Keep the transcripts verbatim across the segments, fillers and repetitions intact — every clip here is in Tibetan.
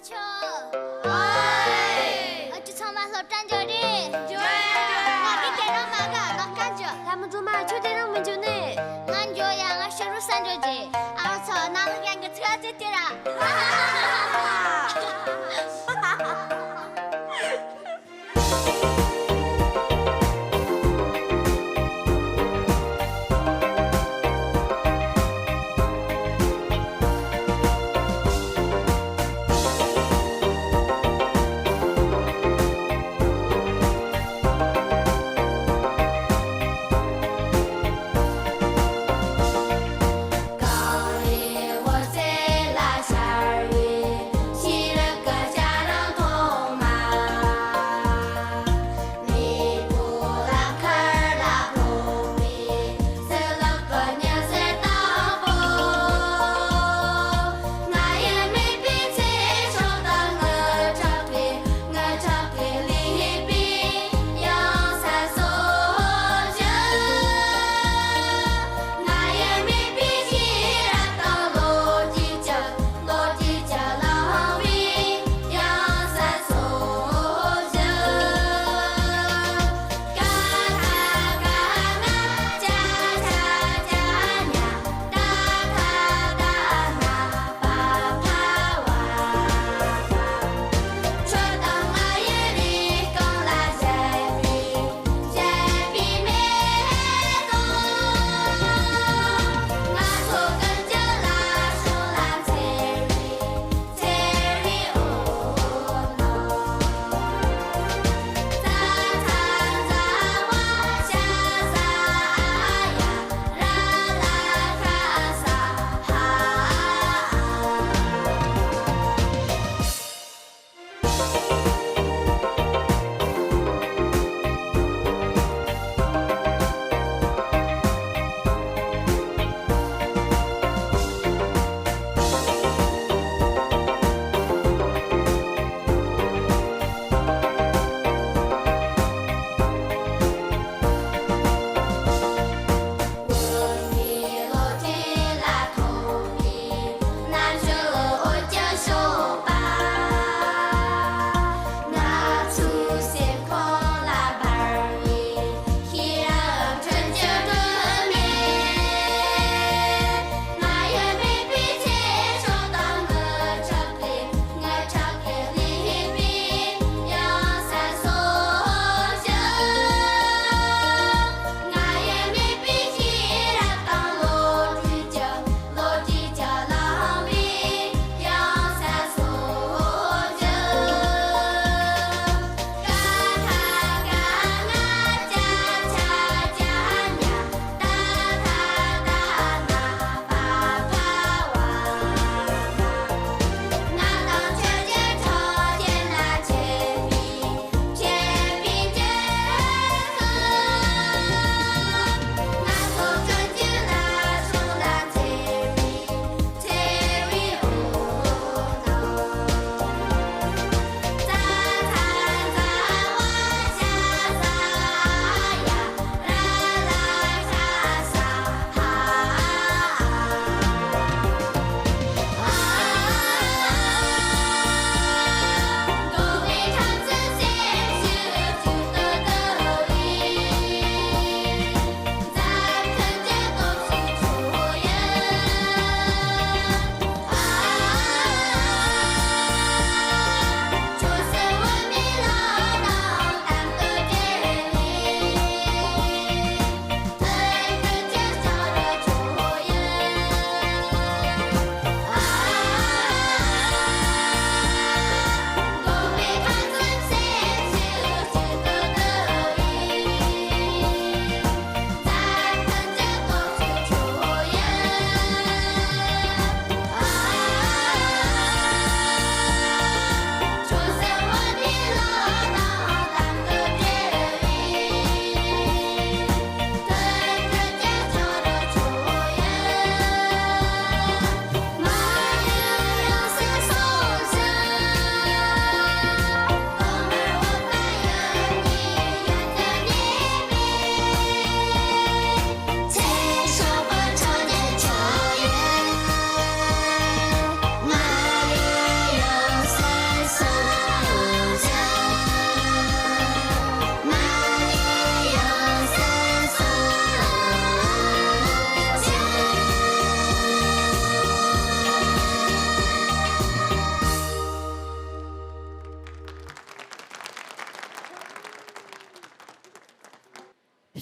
ཆོ། ཨོའི། ཨ་ཅོ་ཚང་མ་སློབ་གྲྭ་འགྱོ་རེད། འགྱོ་ཡ། ང་གི་དེ་རིང་མ་དགའ་ལག་ཁ་འཇོ། ལྷ་མོ་རྫོང་མ་ཁྱོད་དེ་རིང་མི་འགྱོ་ནི། ང་འགྱོ་ཡ། ང་ཕྱི་རུ་ས་འགྱོ་རྒྱུ། ཨ་ཚོ་ནང་ལ་ཡང་གི་ཚིག་ཨ་ཙི་དེ་ར།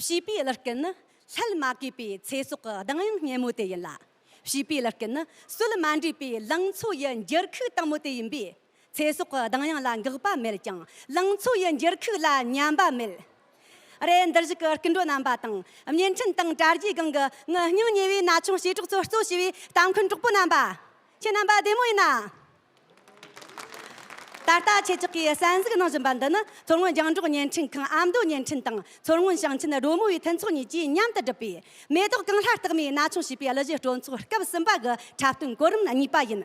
བྱིས་པའི་བླུ་སྐད་ནི་ལྷད་མ་གོས་པའི་ཚེ་སྲོག་གི་གདངས་དབྱངས་སྙན་མོ་དེ་ཡིན་ལ། བྱིས་པའི་བླུ་སྐད་ནི་སྲོལ་མ་འདྲེས་པའི་ལང་ཚོ་ཡི་འགྱུར་ཁུག་དྭངས་མོ་དེ་ཡིན་པས། ཚེ་སྲོག་གི་གདངས་དབྱངས་ལ་འགག་པ་མེད་ཀྱང་། ལང་ཚོ་ཡི་འགྱུར་ཁུག་ལ་ཉམས་པ་མེད། རེད། འདིར་བཞུགས་ཀྱི་སྐུ་མགྲོན་རྣམ་པ་དང་། བརྙན་འཕྲིན་དང་དྲ་རྒྱའི་སྒང་གི་ངའི་སྙིང་ཉེ་བའི་ན་ཆུང་བྱིས་ཕྲུག་ཚོ་གཙོ་བྱས་པའི་གཏམ་མཁན་གྲོགས་པོ་རྣམ་པ། ཁྱེད་རྣམ་པ་བདེ་མོ་ཡིན་ན། ད་ལྟ་ཁྱེད་ཅག་གིས་གསན་གཟིགས་གནང་བཞིན་པ་འདི་ནི། མཚོ་སྔོན་རྒྱང་སྒྲོག་བརྙན་འཕྲིན་ཁང་ཨ་མདོ་བརྙན་འཕྲིན་དང་། མཚོ་སྔོན་ཞིང་ཆེན་རོལ་མོ་བའི་མཐུན་ཚོགས་གཉིས་ཀྱིས་མཉམ་དུ་བསྒྲུབས་པའི། མེ་ཏོག་གངས་ལྷ་རྟགས་མའི་ན་ཆུང་བྱིས་པའི་གླུ་གཞས་སྤྲོ་ཚོགས་སྐབས་གསུམ་པ་གི་འཁྲབ་སྟོན་གོ་རིམ་གཉིས་པ་ཡིན།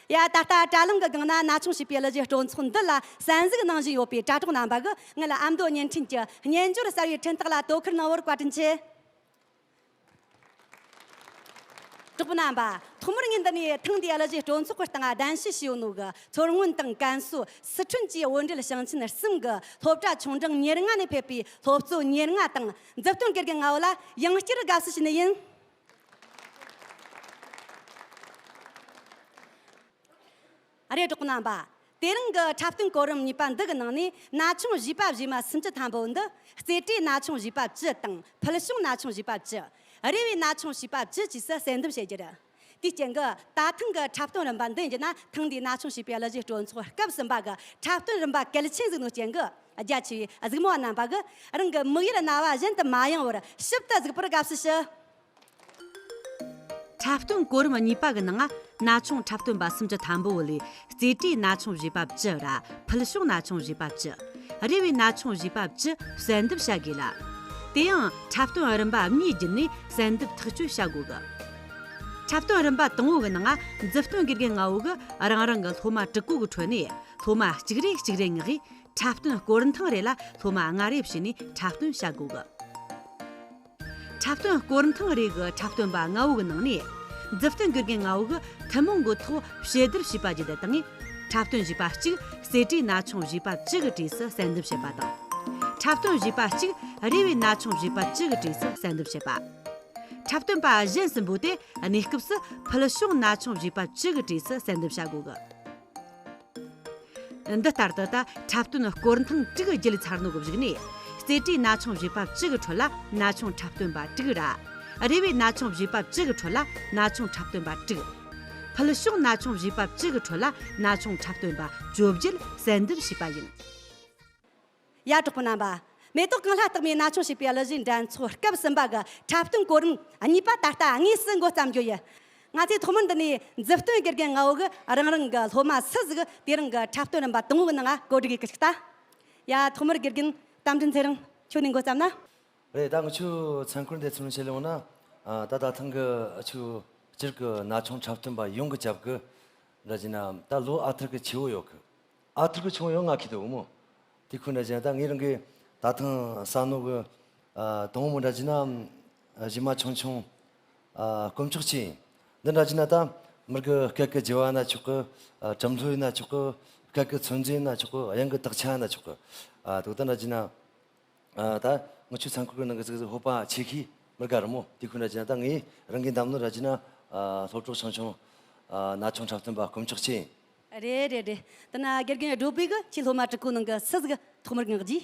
ཡ། ད་ལྟ་དྲ་ལམ་གྱི་སྒང་ན་ན་ཆུང་བྱིས་པའི་གླུ་གཞས་སྤྲོ་ཚོགས་འདི་ལ་གསན་གཟིགས་གནང་བཞིན་ཡོད་པའི་དྲ་གྲོགས་རྣམ་པ་གིས་ངེད་ཨ་མདོ་བརྙན་འཕྲིན་གྱི་སྙན་སྦྱོར་གསར་བའི་འཕྲིན་ཐག་ལ་དོ་ཁུར་གནང་བར་བཀའ་དྲིན་ཆེ། གྲོགས་པོ་རྣམ་པ། ཐོག་མར་ངས་འདི་ནས་ཐེངས་འདིའི་གླུ་གཞས་སྤྲོ་ཚོགས་ཀྱི་སྟེང་གདན་ཞུ་ཞུས་ཡོད་ནོ་གི་མཚོ་སྔོན་དང་ཀན་སུའུ། སི་ཁྲོན་བཅས་བོད་འབྲེལ་ཞིང་ཆེན་གསུམ་གྱི་སློབ་གྲྭ་ཆུང་འབྲིང་ཉེར་ལྔ་ནས་ཕེབས་པའི་སློབ་གཙོ་ཉེར་ལྔ་དང་། མཛུབ་སྟོན་དགེ་རྒན་ལྔ་བོ་ལ་ཡང་བསྐྱར་དགའ་བསུ་ཞུ་ནི་ཡིན། ཨ་རེ། གྲོགས་པོ་རྣམ་པ། དེ་རིང་གི་འཁྲབ་སྟོན་གོ་རིམ་གཉིས་པ་འདི་གི་ནང་ནས། ན་ཆུང་བྱིས་པ་བཞི་མ་སུམ་ཅུ་ཐམ་པོ་འདི། རྩེ་གྲས་ན་ཆུང་བྱིས་པ་བཅུ་དང་། ཕུལ་བྱུང་ན་ཆུང་བྱིས་པ་བཅུ། རེ་བའི་ན་ཆུང་བྱིས་པ་བཅུ་བཅས་སུ་གསལ་འདེམས་བྱེད་རྒྱུ་རེད། དེའི་རྐྱེན་གྱིས་ད་ཐེངས་ཀྱི་འཁྲབ་སྟོན་རིམ་པ་འདི་ཡིན་རྒྱུ་ན། ཐེངས་འདིའི་ན་ཆུང་བྱིས་པའི་གླུ་གཞས་སྤྲོ་ཚོགས་སྐབས་གསུམ་པ་གི་འཁྲབ་སྟོན་རིམ་པ་གལ་ཆེན་ཟིག་ནོ་རྐྱེན་གྱིས། རྒྱ་ཆེ་བའི་གཟིགས་མོ་བ་རྣམ་པ་གིས་རང་གི་མིག་ཡར་རྣ་བ་གཞན་དུ་མ་ཡེངས་བར་ཞིབ་ཏུ་གཟིགས་པར་དགའ་བསུ་ཞུ། འཁྲབ་སྟོན་གོ་རིམ་གཉིས་པ་གི་ནང་ང་ན་ཆུང་འཁྲབ་སྟོན་པ་སུམ་ཅུ་ཐམ་པོ་ལས། རྩེ་གྲས་ན་ཆུང་བྱིས་པ་བཅུ་ར། ཕུལ་བྱུང་ན་ཆུང་བྱིས་པ་བཅུ། རེ་བའི་ན་ཆུང་བྱིས་པ་བཅུ་གསལ་འདེམས་བྱ་དགོས་ལ། དེ་ཡང་འཁྲབ་སྟོན་རིམ་པ་གཉིས་བརྒྱུད་ནས་གསལ་འདེམས་ཐག་གཅོད་བྱ་དགོས་གི། འཁྲབ་སྟོན་རིམ་པ་དང་པོ་གི་ནང་ང་། མཛུབ་སྟོན་དགེ་རྒན་ལྔ་བོ་གིས་རང་རང་གི་སློབ་མ་དྲུག་གོ་གི་ཁྲོད་ནས། སློབ་མ་གཅིག་རེ་གཅིག་རེ་མངགས་གིས། འཁྲབ་སྟོན་སྐོར་ཐེངས་རེ་ལ་སློབ་མ་ལྔ་རེ་བྱས་ནས་འཁྲབ་སྟོན་བྱ་དགོས་གི། འཁྲབ་སྟོན་སྐོར་ཐེངས་རེ་གི་འཁྲབ་སྟོན་པ་ལྔ་བོ་གི་ནང་ནས། མཛུབ་སྟོན་དགེ་རྒན་ལྔ་བོ་གིས་ཐུན་མོང་གི་ཐོག་ཞིབ་བསྡུར་བྱས་པ་བརྒྱུད་དེ་བཏང་ངས། འཁྲབ་སྟོན་བྱས་པ་གཅིག་རྩེ་གྲས་ན་ཆུང་བྱིས་པ་བཅུ་གི་གྲས་སུ་གསལ་འདེམས་བྱས་པ་དང་། འཁྲབ་སྟོན་བྱས་པ་གཅིག་རེ་བའི་ན་ཆུང་བྱིས་པ་བཅུ་གི་གྲས་སུ་གསལ་འདེམས་བྱས་པ། འཁྲབ་སྟོན་པ་གཞན་གསུམ་པོ་དེ་གནས་སྐབས་སུ་ཕུལ་བྱུང་ན་ཆུང་བྱིས་པ་བཅུ་གི་གྲས་སུ་གསལ་འདེམས་བྱ་དགོས་གི། འདི་ལྟར་དུ་ད་འཁྲབ་སྟོན་སྐོར་ཐེངས་དྲུག་བརྒྱུད་ཚར་ནོ་གི་གཞུག་ནས། རྩེ་གྲས་ན་ཆུང་བྱིས་པ་བཅུ་གི་ཁྲོད་ལ་ན་ཆུང་འཁྲབ་སྟོན་པ་དྲུག་ར། རེ་བའི་ན་ཆུང་བྱིས་པ་བཅུ་གི་ཁྲོད་ལ་ན་ཆུང་འཁྲབ་སྟོན་པ་དྲུག། ཕུལ་བྱུང་ན་ཆུང་བྱིས་པ་བཅུ་གི་ཁྲོད་ལ་ན་ཆུང་འཁྲབ་སྟོན་པ་བཅོ་བརྒྱད་གསལ་འདེམས་བྱས་པ་ཡིན། ཡ། གྲོགས་པོ་རྣམ་པ། མེ་ཏོག་གངས་ལྷ་རྟགས་མའི་ན་ཆུང་བྱིས་པའི་གླུ་གཞས་འགྲན་ཚོགས་སྐབས་གསུམ་པ་གི་འཁྲབ་སྟོན་གོ་རིམ་གཉིས་པ་ད་ལྟ་དངོས་སུ་འགོ་བརྩམས་རྒྱུ་ཡིན། ང་ཚོས་ཐོག་མར་འདི་ནས་མཛུབ་སྟོན་དགེ་རྒན་ལྔ་བོ་གིས་རང་རང་གི་སློབ་མ་སུ་ཟིག་དེ་རིང་གི་འཁྲབ་སྟོན་རིམ་པ་དང་པོ་གི་ནང་ང་གོ་སྒྲིག་ཡེད་གི་ཞིག་ལྟ། ཡ། ཐོག་མར་དགེ་རྒན་རྟ་མགྲིན་ཚེ་རིང་ཁྱོད་ནས་འགོ་བརྩམས་ན། རེད། ད་ང་ཆོའི་མཚན་འཁོར་འདི་ཚུར་བཤད་ལེ་འོང་ན། ཨ། ད་ད་ཐེངས་གི་ཆུ་སྤྱིར་གི་ན་ཆུང་འཁྲབ་སྟོན་པ་ཡོངས་གི་རྒྱབ་གི་འདྲ་བྱས་ན། ད་ལོ་ཨ་ཐུར་གི་ཆེ་བོ་ཡོད་གི། ཨ་ཐུར་གི་ཆུང་ཡོད་ང་ཁི་དོ་མོ། དེ་ཁུ་འདྲ་བྱས་ན་ད་ངའི་རང་གི་ད་ཐེངས་ས་ནོ་གི། ཨ། དང་པོ་མོ་འདྲ་བྱས་ན། ཨ། གཞས་མ་ཆུང་ཆུང་། ཨ། དཀོན་མཆོག་ཅན། འདི་འདྲ་བྱས་ན་ད་མི་གི་སྐད་གི་བརྗེ་བ་ན་ཆོག་གི། ཨ། གྲུབ་མཐོ་ཡིན་ན་ཆོག་གི། སྐད་གི་ཚོད་འཛིན་ཡིན་ན་ཆོག་གི། དབྱངས་གི་དག་ཆ་ཡིན་ན་ཆོག་གི། ཨ། དེ་ད་འདྲ་བྱས་ན། ཨ། ད་ང་ཆོའི་མཚན་འཁོར་གི་ནང་གི་ཟིག་ཟིག་སྤོབས་པ་ཆེ་ཁི་མི་དགའ་ར་མོ། དེ་ཁུ་འདྲ་བྱས་ན་ད་ངས་རང་གི་འདམ་ནོ་འདྲ་བྱས་ན། ཨ། སློབ་གྲོགས་ཆུང་ཆུང་། ཨ། ན་ཆུང་འཁྲབ་སྟོན་པ་དཀོན་མཆོག་ཅན། རེད་རེད་རེད། དེ་ན་དགེ་རྒན་སྒྲོལ་བུས་གི་ཁྱེད་སློབ་མ་དྲུག་གོ་ནང་གི་སུ་ཟིག་ཐོག་མར་མངགས་རྒྱུས།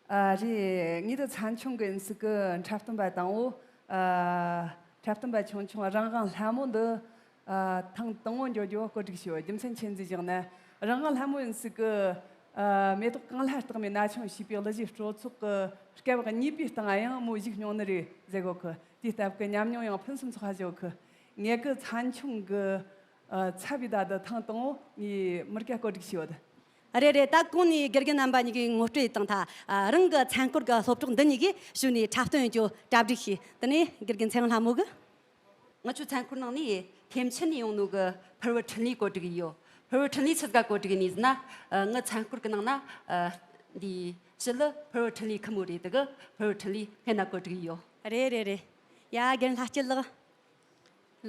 ཨ། རེད། ངས་ད་མཚན་ཆུང་གི་ཡིན་སྲིད་གི་འཁྲབ་སྟོན་པ་དང་པོ། ཨ། འཁྲབ་སྟོན་པ་ཆུང་ཆུང་རང་དབང་ལྷ་མོ་འདི། ཨ། ཐེངས་དང་པོ་འགྱོ་རྒྱུ་བོ་བཀོད་སྒྲིག་བྱས་ཡོད། རྒྱུ་མཚན་ཆི་ཟིག་ཟེར་ན། རང་དབང་ལྷ་མོ་ཡིན་སྲིད་གི། ཨ། མེ་ཏོག་གངས་ལྷ་རྟགས་མའི་ན་ཆུང་བྱིས་པའི་གླུ་གཞས་སྤྲོ་ཚོགས་གི་སྐབས་གཉིས་པའི་སྟེང་ཡང་མོ་ཞུགས་མྱོང་ནི་རེད་ཟེར་གོ་གི། དེའི་སྟབས་གི་ཉམས་མྱོང་ཡང་ཕུན་སུམ་ཚོགས་པ་བྱོས་གི། ངེད་གི་མཚན་ཆུང་གི། ཨ། ཚབ་བྱས་ད་ད་ཐེངས་དང་པོ་ངས་མི་སྐད་བཀོད་སྒྲིག་བྱས་ཡོད། རེད་རེད། ད་གོང་ནས་དགེ་རྒན་རྣམ་པ་གཉིས་ཀྱིས་ངོ་སྤྲོད་བཏང་ཐལ། ཨ། རང་གི་མཚན་འཁོར་གྱི་སློབ་གྲོགས་འདི་གཉིས་ཀྱིས་གཞུག་ནས་འཁྲབ་སྟོན་ཡོང་རྒྱུ་གྲ་སྒྲིག་བྱས། དེ་ནས་དགེ་རྒན་ཚེ་དབང་ལྷ་མོ་གིས། ང་ཆོའི་མཚན་འཁོར་ནང་ནས་ཐེམ་ཆེན་ནས་ཡོང་ནོ་གི་ཕུར་བུ་འཕྲིན་ལས་བཀོད་སྒྲིག་ཡོད། ཕུར་བུ་འཕྲིན་ལས་ཆི་ཟིག་ག་བཀོད་སྒྲིག་ནི་ཟེར་ན། ཨ། ངའི་མཚན་འཁོར་གི་ནང་ན། ཨ། འདི་ཕྱི་ལ་ཕུར་བུ་འཕྲིན་ལས་ཁི་མོ་རེད། དེ་གི་ཕུར་བུ་འཕྲིན་ལས་སྔོན་ན་བཀོད་སྒྲིག་ཡོད། རེད་རེད་རེད། ཡ། རྒན་ལྷ་སྐྱིད་ལགས།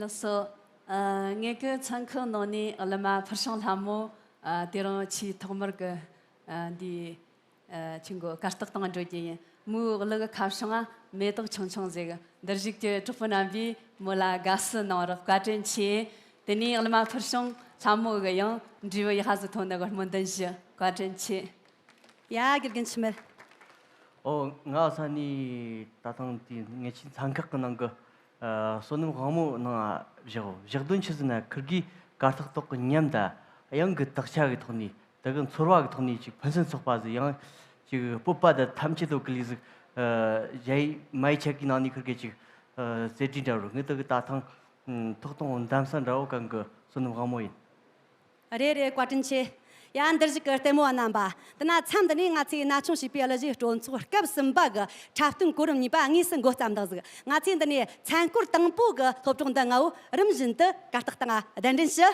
ལགས་སོ། ཨ། ངེད་ཀྱི་མཚན་འཁོར་ནང་ནས་གླུ་མ་ཕུར་བྱུང་ལྷ་མོ། ཨ། དེ་རིང་ཆེས་ཐོག་མར་གྱི། ཨ། འདི། ཨ། ཆུ་མགོ་གར་སྟེགས་སྟེང་འགྲོ་རྒྱུ་ཡིན། མོའི་གླུ་གི་ཁ་བྱང་ང་མེ་ཏོག་ཆུང་ཆུང་ཟེར་གི། འདིར་བཞུགས་ཀྱི་གྲོགས་པོ་རྣམ་པས་མོ་ལ་དགའ་བསུ་གནང་རོགས། བཀའ་དྲིན་ཆེ། དེ་ནས་གླུ་མ་ཕུར་བྱུང་ལྷ་མོ་གི་ཡང་འབྲས་བུ་ཡག་པ་ཟིག་ཐོན་ནི་གི་སྨོན་འདུན་ཞུ། བཀའ་དྲིན་ཆེ། ཡ། དགེ་རྒན་འཆི་མེད། ཨོ། ང་ས་ནས་ད་ཐེངས་དེའི་ངེད་ཆོའི་ཚན་ཁག་གི་ནང་གི་ཨ་བསོད་ནམས་དབང་མོ་ནང་བཞག་བཞག་དོན་ཆི་ཟིག་ན། ཁིར་གིས་གར་སྟེགས་ཐོག་གི་ཉམས་དང་དབྱངས་ཀྱི་དག་ཆ་གི་ཐོག་ནས། དེ་གི་ཚོར་བ་གི་ཐོག་ནས་ཅིག་ཕུན་སུམ་ཚོགས་པ་ཟིག། ཡང་ཅིག་སྤོབས་པ་དང་ཐམས་ཅད་དོ་གི་ལས་ཟིག་ཨ་གཞན་མའི་ཆ་གི་ནང་ནས་ཁིར་གི་ཅིག་ཨ་རྩེ་གྲས་འདྲ་རུ། ངས་དེ་གི་ད་ཐེངས་ཐོག་དང་འདམ་ས་འདྲ་བོ་གང་གི་བསོད་ནམས་དབང་མོ་ཡིན། རེད་རེད། བཀའ་དྲིན་ཆེ། ཡ། འདིར་བཞུགས་ཀྱི་ལྟད་མོ་བ་རྣམ་པ། དེ་ན་མཚམས་འདི་ནས་ང་ཚོས་ན་ཆུང་བྱིས་པའི་གླུ་གཞས་སྤྲོ་ཚོགས་སྐབས་གསུམ་པ་གི་འཁྲབ་སྟོན་གོ་རིམ་གཉིས་པ་དངོས་སུ་འགོ་བརྩམས་བཏང་ཟིག། ང་ཚོས་འདི་ནས་མཚན་སྐོར་དང་པོ་གི་སློབ་གྲོགས་འདི་ལྔ་བོ་རིམ་བཞིན་དུ་གར་སྟེགས་སྟེང་གདན་འདྲེན་ཞུ།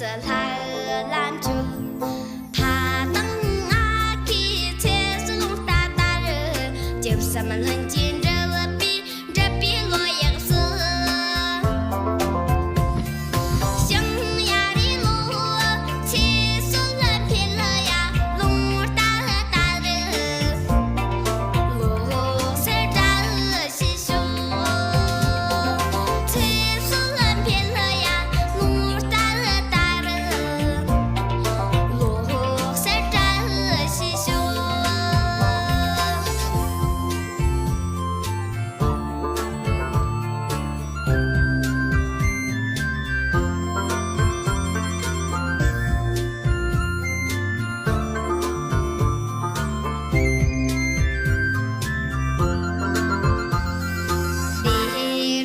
ལྷ་ལ་མཆོད། ཕ་དང་མ་ཁའི་ཚེ་སྲོག་ལྟ་ལྟར། ཇི་བསམ་ལྷུན་གྱིས་འགྲུབ་པའི་འགྲུབ་པའི་བློ་ཡག་སྲིད། ཞིང་ཡ་རེ་ལོ་ཚེ་སྲོག་འཕེལ་ཡ་རླུང་རྟ་ལྟར། ལོ་སར་བཀྲ་ཤིས་ཤོག། ཚེ་སྲོག་འཕེལ་ཡ་ལོ་ལྟར་ལྟར། ལོ་སར་བཀྲ་ཤིས་ཤོག། དེ་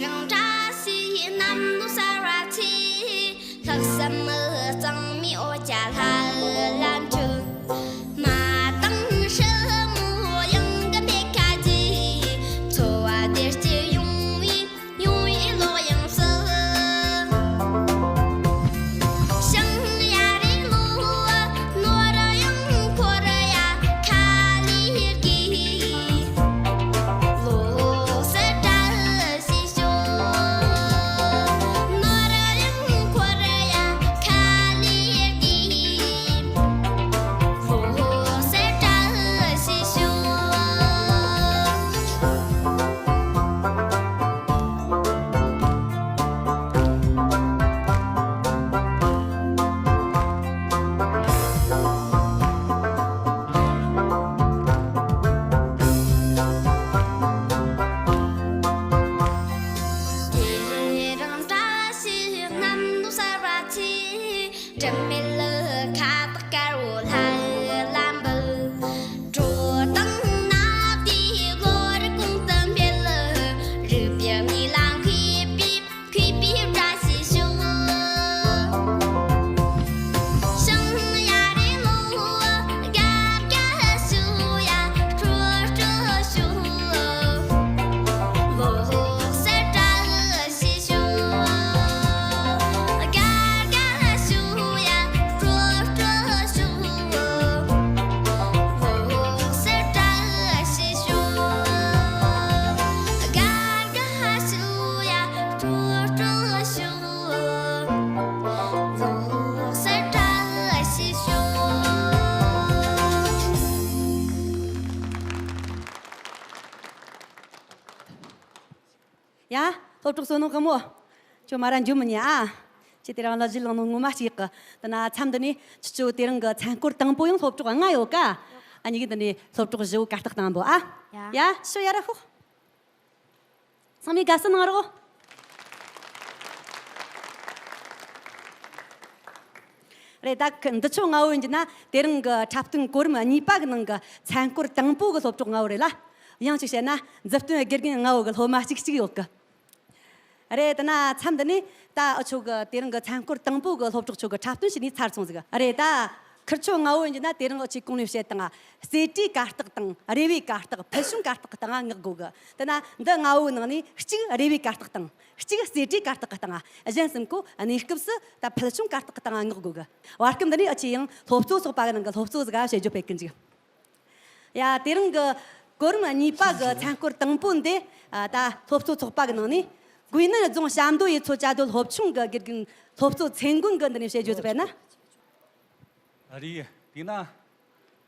རིང་བཀྲ་ཤིས་གནམ་ལོ་གསར་བ་ཚེས། ལྷག་བསམ་གཙང་མའི་འོ་བརྒྱལ་ལྷ་ལ་མཆོད། མ་དང་སྲུ་མོ་གཡང་གི་འདེད་ཁ་གྱིས། འཚོ་བ་བདེ་སྐྱིད་ཡོང་བའི་ཡོང་བའི་བློ་ཡང་སྲིད། ཞིང་ཡ་རེ་ལོ་ནོར་གཡང་འཁོར་ཡ་ཁ་ལས་དགོས། ལོ་སར་བཀྲ་ཤིས་ཤོག། ནོར་གཡང་འཁོར་ཡ་ཁ་ལས་དགོས། ལོ་སར་བཀྲ་ཤིས་ཤོག། དེ་རིང་བཀྲ་ཤིས་གནམ་ལོ་གསར་བ་ཚེས། དྲི་མེད་ཁ་བཏགས་དཀར་བོ་ལྷ་ལ་འབུལ། གྲོ་དང་ནཱ་དའི་གློ་རུ་གོང་དུ་འཕེལ། རིག་པའི་གནས་ལ་མཁས་པའི་མཁས་པའི་བཀྲ་ཤིས་ཤོག། ཞིང་ཡ་རེ་ལོ་དགའ་དགའ་ཞུ་ཡ་སྤྲོ་སྤྲོ་ཞུ། ལོ་སར་བཀྲ་ཤིས་ཤོག། དགའ་དགའ་ཞུ་ཡ་སྤྲོ་སྤྲོ་ཞུ། ལོ་སར་བཀྲ་ཤིས་ཤོག། དགའ་དགའ་ཞུ་ཡ་སྤྲོ་སྤྲོ་ཞུ། ལོ་སར་བཀྲ་ཤིས་ཤོག། ཡ། སློབ་གྲོགས་བསོད་ནམས་དགའ་མོ། ཁྱོད་མ་ར་འཇུ་མི་ཉན་ཨ། ཁྱེད་དེ་རིང་གླུ་གཞས་བླངས་ནོ་ངོ་མ་གཅིག་གི། དེ་ན་མཚམས་འདི་ནས་ཁྱེད་ཚོ་དེ་རིང་གི་མཚན་སྐོར་དང་པོ་ཡང་སློབ་གྲོགས་ལྔ་ཡོད་ཀ། ཨ་ནི་གི་འདི་ནས་སློབ་གྲོགས་བཞི་བོ་གར་སྟེགས་སྟེང་འབོ་ཨ། ཡ། ཡ་ཤོ་ཡ་ར་ཤོག། ཚང་མས་དགའ་བསུ་གནང་རོགས། རེད་ད། འདི་ཆོ་ལྔ་བོ་ཡིན་རྒྱུ་ན་དེ་རིང་གི་འཁྲབ་སྟོན་གོ་རིམ་གཉིས་པ་གི་ནང་གི་མཚན་སྐོར་དང་པོ་གི་སློབ་གྲོགས་ལྔ་བོ་རེད་ལ། ཡང་གཅིག་བཤད་ན་མཛུབ་སྟོན་དགེ་རྒན་ལྔ་བོ་གི་སློབ་མ་གཅིག་གཅིག་ཡོད་གི། རེད་དེ་ན་མཚམས་འདི་ནས་ད་འུ་ཆོ་གི་དེ་རིང་གི་མཚན་སྐོར་དང་པོ་གི་སློབ་གྲོགས་ཆོ་གི་འཁྲབ་སྟོན་བྱས་ནས་ཚར་སོང་ཟིག། རེད་ད། ཁིར་ཆོ་ལྔ་བོ་ཡིན་རྒྱུ་ན་དེ་རིང་འུ་ཆོས་གོང་ནས་བཤད་དང་། རྩེ་གྲས་གར་སྟེགས་དང་རེ་བའི་གར་སྟེགས་ཕུལ་བྱུང་གར་སྟེགས་སྟེང་མངགས་དགོས་གི། དེ་ན་འདི་ལྔ་བོའི་ནང་ནས་གཅིག་རེ་བའི་གར་སྟེགས་སྟེང་། གཅིག་རྩེ་གྲས་གར་སྟེགས་སྟེང་། གཞན་གསུམ་ཀོ་གནས་སྐབས་སུ་ད་ཕུལ་བྱུང་གར་སྟེགས་སྟེང་མངགས་དགོས་གི། བར་སྐབས་འདི་ནས་འུ་ཆོས་ཡང་སློབ་གཙོ་ཚོགས་པ་གི་ནང་གི་སློབ་གཙོ་ཟིག་ག་བཤད་རྒྱུ་ཕེབས་གི་འཇུག། ཡ། དེ་རིང་གི་གོ་རིམ་གཉིས་པ་གི་མཚན་སྐོར་དང་པོ་འདི། ཨ། ད་སློབ་གཙོ་ཚོགས་པ་གི་ནང་ནས་ཀུའེ་ནན་རྫོང་བྱམས་མདོ་ཡུལ་ཚོ་བཅའ་སྡོད་སློབ་ཆུང་གི་དགེ་རྒན་སློབ་གཙོ་ཚེ་མགོན་གི་འདི་ནས་བཤད་རྒྱུ་ཟིག་ཕེབས་ན། རེད། དེས་ན།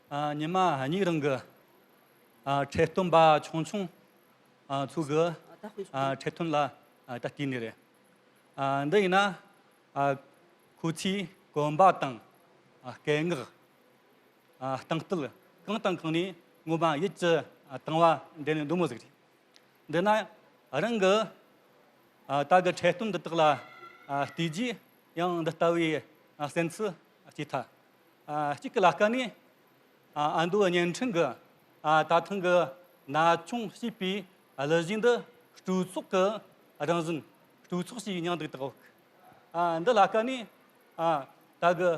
ཨ། ཉི་མ་གཉིས་རིང་གི། ཨ། འཁྲབ་སྟོན་པ་ཆུང་ཆུང་། ཨ། ཚོ་གི། ཨ། འཁྲབ་སྟོན་ལ། ཨ། ད་བལྟས་ནི་རེད། ཨ། འདི་ཡིན་ན། ཨ། ཁོ་ཚོའི་གོམ་པ་དང་། ཨ། སྐད་ངག་ཨ། རྟིང་རྩོད་གང་དང་གང་ནས་ངོ་མ་ཡིད་ཀྱི། ཨ། དང་བ་འདྲེན་ནས་འདུག་མོ་ཟིག་རེད། འདི་ན་རང་གི། ཨ། ད་གི་འཁྲབ་སྟོན་འདི་དག་ལ། ཨ། བལྟས་རྗེས་ཡང་འདི་ལྟ་བུའི། ཨ། གསན་ཚུལ་སྐྱེས་ཐལ། ཨ། གཅིག་གི་ལ་ཀ་ནས། ཨ། ཨ་མདོ་བརྙན་འཕྲིན་གི། ཨ། ད་ཐེངས་གི་ན་ཆུང་ཞེས་པའི་གླུ་གཞས་འདི་སྤྲོ་ཚོགས་གི་རང་བཞིན། སྤྲོ་ཚོགས་ཞེས་མྱིང་འདི་བཏགས་ཡོད། ཨ། འདི་ལ་ཀ་ནས། ཨ། ད་གི་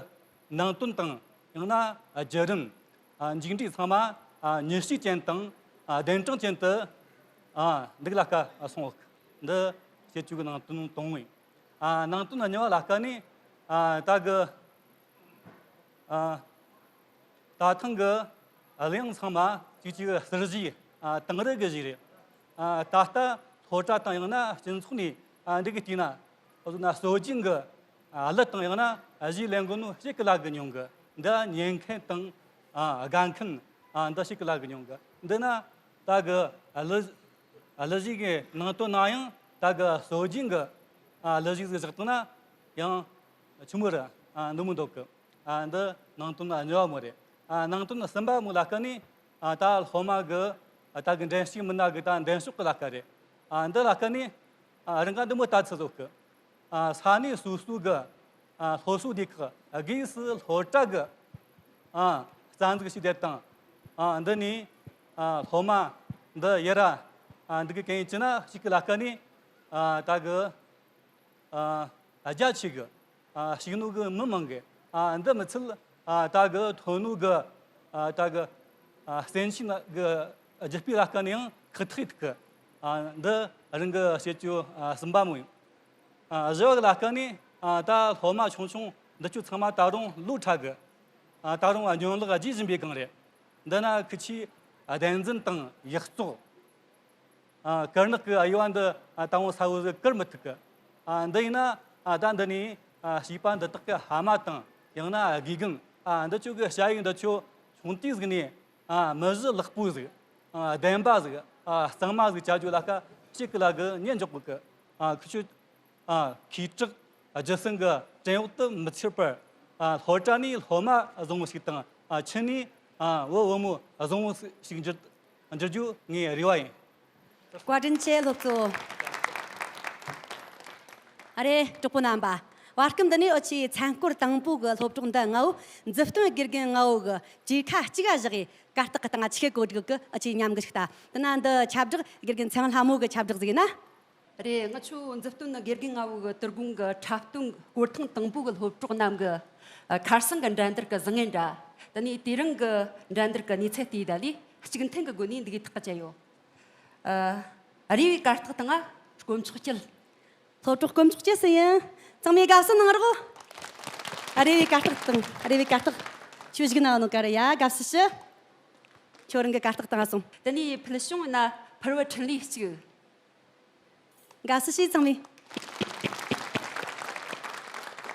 ནང་དོན་དང་ཡང་ན་བརྒྱུད་རིམ། ཨ། མཇུག་འབྲས་ཚང་མ། ཨ། མྱི་གཤིས་ཅན་དང་། ཨ། གདན་དྲངས་ཅན་དུ། ཨ། འདི་ལ་ཀ་སོང་ཡོད། འདི་བཤད་རྒྱུ་གི་ནང་དོན་དང་པོ་ཡིན། ཨ། ནང་དོན་གཉིས་པ་ལ་ཀ་ནས། ཨ། ད་གི། ཨ། ད་ཐེངས་གི་གླུ་དབྱངས་ཚང་མ་གཅིག་གཅིག་ཟུར་བཞེས། ཨ། དེང་རབས་གི་ཞིག་རེད། ཨ། ད་ལྟ་སློབ་གྲྭ་དང་ཡང་ན་སྤྱི་ཚོགས་ནས། ཨ། འདི་གི་དུས་ན། ཨ། ཟོ་ན་སྲོལ་རྒྱུན་གི། ཨ། གླུ་དང་ཡང་ན་གཞས་ལེན་གོ་ནོ་ཞིག་གི་ལ་གི་མྱོང་གི། འདི་ཉན་མཁན་དང་། ཨ། དགའ་མཁན། ཨ། འདི་ཞིག་གི་ལ་གི་མྱོང་གི། འདི་ན་ད་གི་གླུ། གླུ་གཞས་གི་ནང་དོན་ན་ཡང་ད་གི་སྲོལ་རྒྱུན་གི། ཨ། གླུ་གཞས་ཟིག་བཞག་བཏང་ན་ཡང་ཆི་མོ་རེད། ཨ། འདི་མོ་འདུག་གི། ཨ། འདི་ནང་དོན་གཉིས་པ་མོ་རེད། ཨ། ནང་དོན་གསུམ་པ་མོ་ལ་ཁ་ནི། ཨ། ད་སློབ་མ་གི། ཨ། ད་གི་འགྲན་ཞུགས་མི་སྣ་གི་ད་འགྲན་ཞུགས་གི་ལ་ཁ་རེད། ཨ། འདི་ལ་ཁ་ནི། ཨ། རང་ག་འདི་མོ་ལྟ་ཚུལ་ཟིག་གི། ཨ། ས་གནས་སོ་སོ་གི། ཨ། སློབ་གསོ་སྡེ་ཁག་སྒོས་སུ་སློབ་གྲྭ་གི། ཨ། རྩ་འཛུགས་བྱས་དེ་དང་། ཨ། འདི་ནི། ཨ། སློབ་མ་འདི་ཡ་ར། ཨ། འདི་གི་གན་ཡིན་ཅི་ན་ཞིག་གི་ལ་ཁ་ནི། ཨ། ད་གི། ཨ། རྒྱ་ཆེ་གི། ཨ། ཤེས་ནོ་གི་མི་མང་གི། ཨ། འདི་མི་ཚད། ཨ། ད་གི་ཐོན་ནོ་གི། ཨ། ད་གི། ཨ། བཙན་ཤེད་གི་རྒྱུ་སྤུས་ལ་ཁ་ནི་ཡང་ཁག་ཐེག་གི། ཨ། འདི་རང་གི་བཤད་རྒྱུ། ཨ། གསུམ་པ་མོ་ཡིན། ཨ། བཞི་བ་གི་ལ་ཁ་ནི། ཨ། ད་སློབ་མ་ཆུང་ཆུང་འདི་ཚོ་ཚང་མ་ད་རུང་ལོ་ཕྲ་གི། ཨ། ད་རུང་སྙན་ལག་རྒྱས་བཞིན་པའི་སྒང་རེད། འདི་ན་ཁི་ཆོས་བདེན་རྫུན་དང་ཡིག་བཙོག། ཨ། དཀར་ནག་གི་དབྱེ་བ་འདི། ཨ། ད་རུང་གསལ་བོ་ཟིག་བཀར་མི་ཐུབ་གི། ཨ། འདི་ཡིན་ན། ཨ། ད་འདི་ནས། ཨ། བྱིས་པ་འདི་དག་གི་ཕ་མ་དང་ཡང་ན་དགེ་རྒན། ཨ། འདི་ཚོ་གི་ཞ་ཡིག་འདི་ཚོ་ཆུང་དུས་ཟིག་ནས། ཨ། མི་གཞི་ལེགས་པོ་ཟིག། ཨ། ལྡན་པ་ཟིག། ཨ། གཙང་མ་ཟིག་བྱ་རྒྱུ་ལ་ཁ་ཞིག་གི་ལ་གི་ཉན་འཇོག་དགོས་གི། ཨ། ཁི་ཆོས། ཨ། ཁོའི་དྲག་རྒྱུ་སྲང་གི་བྲན་འོག་ཏུ་མི་ཚུད་པར། ཨ། སློབ་གྲྭ་ནས་སློབ་མ་བཟང་བོ་ཞིག་དང་། ཨ། ཁྱིམ་ནས། ཨ། བུ་བུ་མོ་བཟང་བོ་ཞིག་འགྱུར། འགྱུར་རྒྱུ་ངའི་རེ་བ་ཡིན། བཀའ་དྲིན་ཆེ་སློབ་གཙོ། ཨ་རེ་གྲོགས་པོ་རྣམ་པ། བར་སྐབས་འདི་ནས་འུ་ཆོའི་མཚན་སྐོར་དང་པོ་གི་སློབ་གྲོགས་འདི་ལྔ་བོ་མཛུབ་སྟོན་དགེ་རྒན་ལྔ་བོ་གི་གྲས་ཁ་གཅིག་ག་བཞག་གི་གར་སྟེགས་གི་སྟེང་ང་ཆི་གེ་གོ་སྒྲིག་གི། འུ་ཆོས་མཉམ་གི་ཞིག་ལྟ། དེ་ན་འདི་ཁྱབ་བསྒྲགས་དགེ་རྒན་ཚེ་རིང་ལྷ་མོ་གི་ཁྱབ་བསྒྲགས་ཟིག་ཡིན་ན། རེད། ང་ཚོའི་མཛུབ་སྟོན་ནི་དགེ་རྒན་ལྔ་བོ་གི་དོ་དགོང་གི་འཁྲབ་སྟོན་སྐོར་ཐེངས་དང་པོ་གི་སློབ་གྲོགས་རྣམས་ཀྱི། ཨ། ཁར་སང་གི་འགྲན་བསྡུར་གྱི་བཟང་ངན་འདྲ། དེ་ནས་དེ་རིང་གི་འགྲན་བསྡུར་གྱི་གནས་ཚད་དེ་ཡི་ད་ལས་གཅིག་མཐུན་གྱི་སྒོ་ནས་འདི་གའི་ཐག་བཅད་ཡོད། ཨ། རེ་བའི་གར་སྟེགས་སྟེང་ང་དཀོན་མཆོག་སྐྱིད། སློབ་གྲོགས་དཀོན་མཆོག་སྐྱིད་སུ་ཡིན། གཙང་མའི་དགའ་བསུ་གནང་རོགས། ཨ། རེ་བའི་གར་སྟེགས་སྟེང་། རེ་བའི་གར་སྟེགས། ཁྱོད་བཞུགས་ན་ནོ་ག་རེ་ཡ། དགའ་བསུ་ཞུ། ཁྱོད་རང་གི་གར་སྟེགས་སྟེང་ང་སོང་། དེ་ནས་ཕུལ་བྱུང་ན་ཕུར་བུ་འཕྲིན་ལས་གཅིག། དགའ་བསུ་ཞུ་ཚང་མས།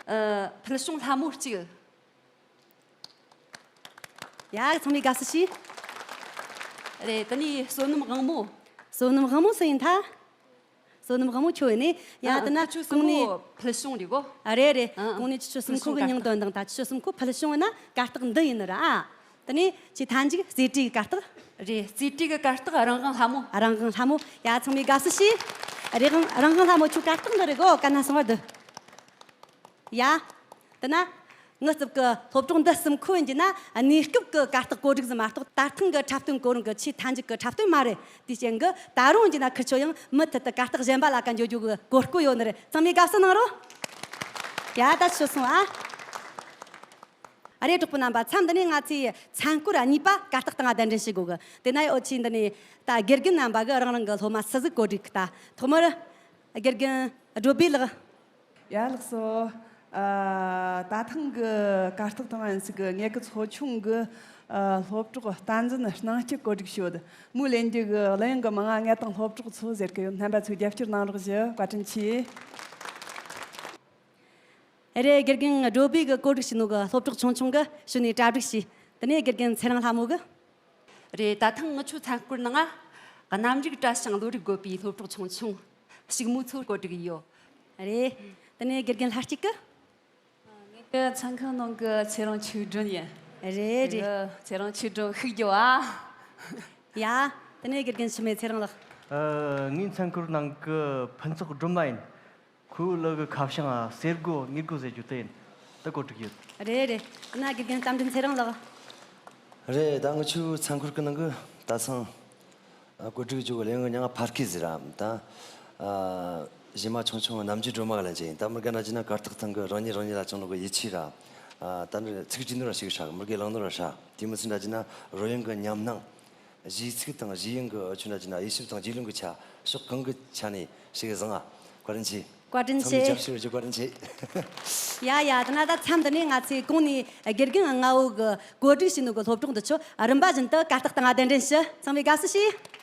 ཨ། ཕུལ་བྱུང་ལྷ་མོ་གཅིག། ཡ། ཚང་མས་དགའ་བསུ་ཞུ། རེད། དེ་ནས་བསོད་ནམས་དབང་མོ། བསོད་ནམས་དབང་མོ་སུ་ཡིན་ཐ། བསོད་ནམས་དབང་མོ་ཁྱོད་ཡིན་ནི། ཡ། ཨ། དེ་ན་ཁྱོད་གསུམ་གོང་ནས་པོ་ཕུལ་བྱུང་རེད་གོ། ཨ། རེད་རེད། ཨ། གོང་ནས་ཁྱོད་ཆོ་གསུམ་ཕུལ་བྱུང་གོ་གི་གར་སྟེགས། མིང་དོན་དང་ད་ཁྱོད་ཆོ་གསུམ་གོ་ཕུལ་བྱུང་ཡིན་ན་གར་སྟེགས་འདི་ཡིན་ནི་ར། ཨ། དེ་ནས་ཁྱེད་མཐའ་མཇུག་རྩེ་གྲས་ཀྱི་གར་སྟེགས། རེད། རྩེ་གྲས་ཀྱི་གར་སྟེགས་རང་དབང་ལྷ་མོ། རང་དབང་ལྷ་མོ། ཡ། ཚང་མས་དགའ་བསུ་ཞུ། རང་དབང་། རང་དབང་ལྷ་མོ་ཁྱོད་གར་སྟེགས་འདི་རེད་གོ། ག་ན་སོང་བར་སྡོད། ཡ། དེ་ན། ངའི་རྩིབ་ཀྱི་སློབ་གྲོགས་འདི་གསུམ་ཁོ་ཡིན་གྱི་ན་གནས་སྐབས་ཀྱི་གར་སྟེགས་གོ་སྒྲིག་ཟིག་མ་གཏོགས་ད་ཐེངས་ཀྱི་འཁྲབ་སྟོན་གོ་རིམ་གྱི་ཆེས་མཐའ་མཇུག་གི་འཁྲབ་སྟོན་མ་རེད། དེའི་རྐྱེན་གྱིས་ད་རུང་ཡིན་གྱི་ན་ཁིར་ཆོ་ཡང་མུ་མཐུད་དུ་གར་སྟེགས་གཞན་པ་ལ་ཀ་འགྱོ་རྒྱུ་གི་གོ་སྐབས་ཡོད་ནི་རེད། ཚང་མས་དགའ་བསུ་གནང་རོགས། ཡ། ད་ཆོ་སོང་ཨ། ཨ་རེ་གྲོགས་པོ་རྣམ་པ། མཚམས་འདི་ནས་ང་ཚོས་མཚན་སྐོར་གཉིས་པ་གར་སྟེགས་སྟེང་ང་གདན་འདྲེན་ཞུ་དགོས་གི། དེ་ན་འུ་ཆོས་འདི་ནས་ད་དགེ་རྒན་རྣམ་པ་གིས་རང་རང་གི་སློབ་མ་སུ་ཟིག་གོ་སྒྲིག་གི། ད་ཐོག་མར་དགེ་རྒན་སྒྲོལ་བྷེ་ལགས། ཡ། ལགས་སོ། ཨ། ད་ཐེངས་ཀྱི་གར་སྟེགས་སྟེང་ང་ཡིན་ཟིག་གི་ངེད་ཀྱི་ཚོ་ཆུང་གི། ཨ། སློབ་གྲོགས་བསྟན་འཛིན་སྣང་སྐྱིད་གོ་སྒྲིག་ཞུ། མོས་ལེན་རྒྱུ་གི་གླུ་དབྱངས་གི་མིང་ང་ང་དང་སློབ་གྲོགས་ཚོ་ཟེར་གི་ཡོད། རྣམ་པ་ཚོས་རྒྱབ་སྐྱོར་གནང་རོགས་ཞུ། བཀའ་དྲིན་ཆེ། རེད། དགེ་རྒན་སྒྲོལ་བྷེ་གིས་གོ་སྒྲིག་བྱས་ནོ་གི་སློབ་གྲོགས་ཆུང་ཆུང་གིས་ཞུས་ནས་གྲ་སྒྲིག་བྱས། དེ་ནས་དགེ་རྒན་ཚེ་རིང་ལྷ་མོ་གིས། རེད། ད་ཐེངས་ངི་ཆོའི་མཚན་སྐོར་ནང་ང་རྣམ་རིག་བཀྲ་ཞིང་བློ་རིག་དགོད་པའི་སློབ་གྲོགས་ཆུང་ཆུང་ཕྱུག་མོ་ཚོ་གོ་སྒྲིག་ཡོད། རེད། དེ་ནས་དགེ་རྒན་ལྷ་གཅིག་གིས། ངེད་ཀྱི་མཚན་ཁང་ནང་གི་ཚེ་རིང་ཆོས་སྒྲོན་ཡིན། རེད་རེད། ཚེ་རིང་ཆོས་སྒྲོན་ཤུགས་རྒྱོབ་ཨ། ཡ། དེ་ནས་དགེ་རྒན་འཆི་མེད་ཚེ་རིང་ལགས། ཨ། ངའི་མཚན་སྐོར་ནང་གི་ཕུན་ཚོགས་སྒྲོལ་མ་ཡིན། ཁོའི་གླུ་གི་ཁ་བྱང་ང་གསེར་སྒོ་དངུལ་སྒོ་ཟེར་རྒྱུ་དེ་ཡིན། དེ་གོ་སྒྲིག་ཡོད། རེད་རེད། ན་དགེ་རྒན་རྟ་མགྲིན་ཚེ་རིང་ལགས། རེད། ད་ངི་ཆོའི་མཚན་སྐོར་གི་ནང་གི་ད་ཚང་གོ་སྒྲིག་བྱས་གི་གླུ་དབྱངས་གི་མྱིང་ང་ཕ་སྐད་ཟེར་ར། ད་ཨ་གཞས་མ་ཆུང་ཆུང་རྣམ་འགྱུར་སྒྲོལ་མ་གི་ལེན་བྱས་ཡིན། ད་མི་དགེ་ན་གྱི་ན་གར་སྟེགས་སྟེང་གི་རང་ཉིད་རང་ཉིད་ལ་བཅངས་ནོ་གི་ཡིད་ཆེས་ར། ཨ། ད་ནི་ཚིག་བྲིས་ནོ་ར་ཞིག་ཧྲ། མི་དགེ་བླངས་ནོ་ར་ཧྲ། དེ་མི་ཚད་འདྲ་གྱི་ན་རོལ་དབྱངས་གི་ཉམས་སྣང་། གཞས་ཚིག་དང་གཞས་དབྱངས་གི་ཆོས་འདྲ་གྱི་ན་དབྱེ་ཞིབ་དང་རྒྱུས་ལོན་གི་ཆ་ཕྱོགས་གང་གི་ཆ་ནས་ཞིག་བཟང་ང་། བཀའ་དྲིན་ཆེ། བཀའ་དྲིན་ཆེ། ཚང་མས་རྒྱབ་སྐྱོར་ཞུ། བཀའ་དྲིན་ཆེ། ཡ་ཡ། དེ་ན་ད་མཚམས་འདི་ནས་ང་ཚོས་གོང་ནས་དགེ་རྒན་ལྔ་བོ་གི་བཀོད་སྒྲིག་བྱས་ནོ་གི་སློབ་གྲོགས་འདི་ཚོ་རིམ་པ་བཞིན་དུ་གར་སྟེགས་སྟེང་ང་གདན་འདྲེན་ཞུ། ཚང་མས་དགའ་བསུ་ཞུ།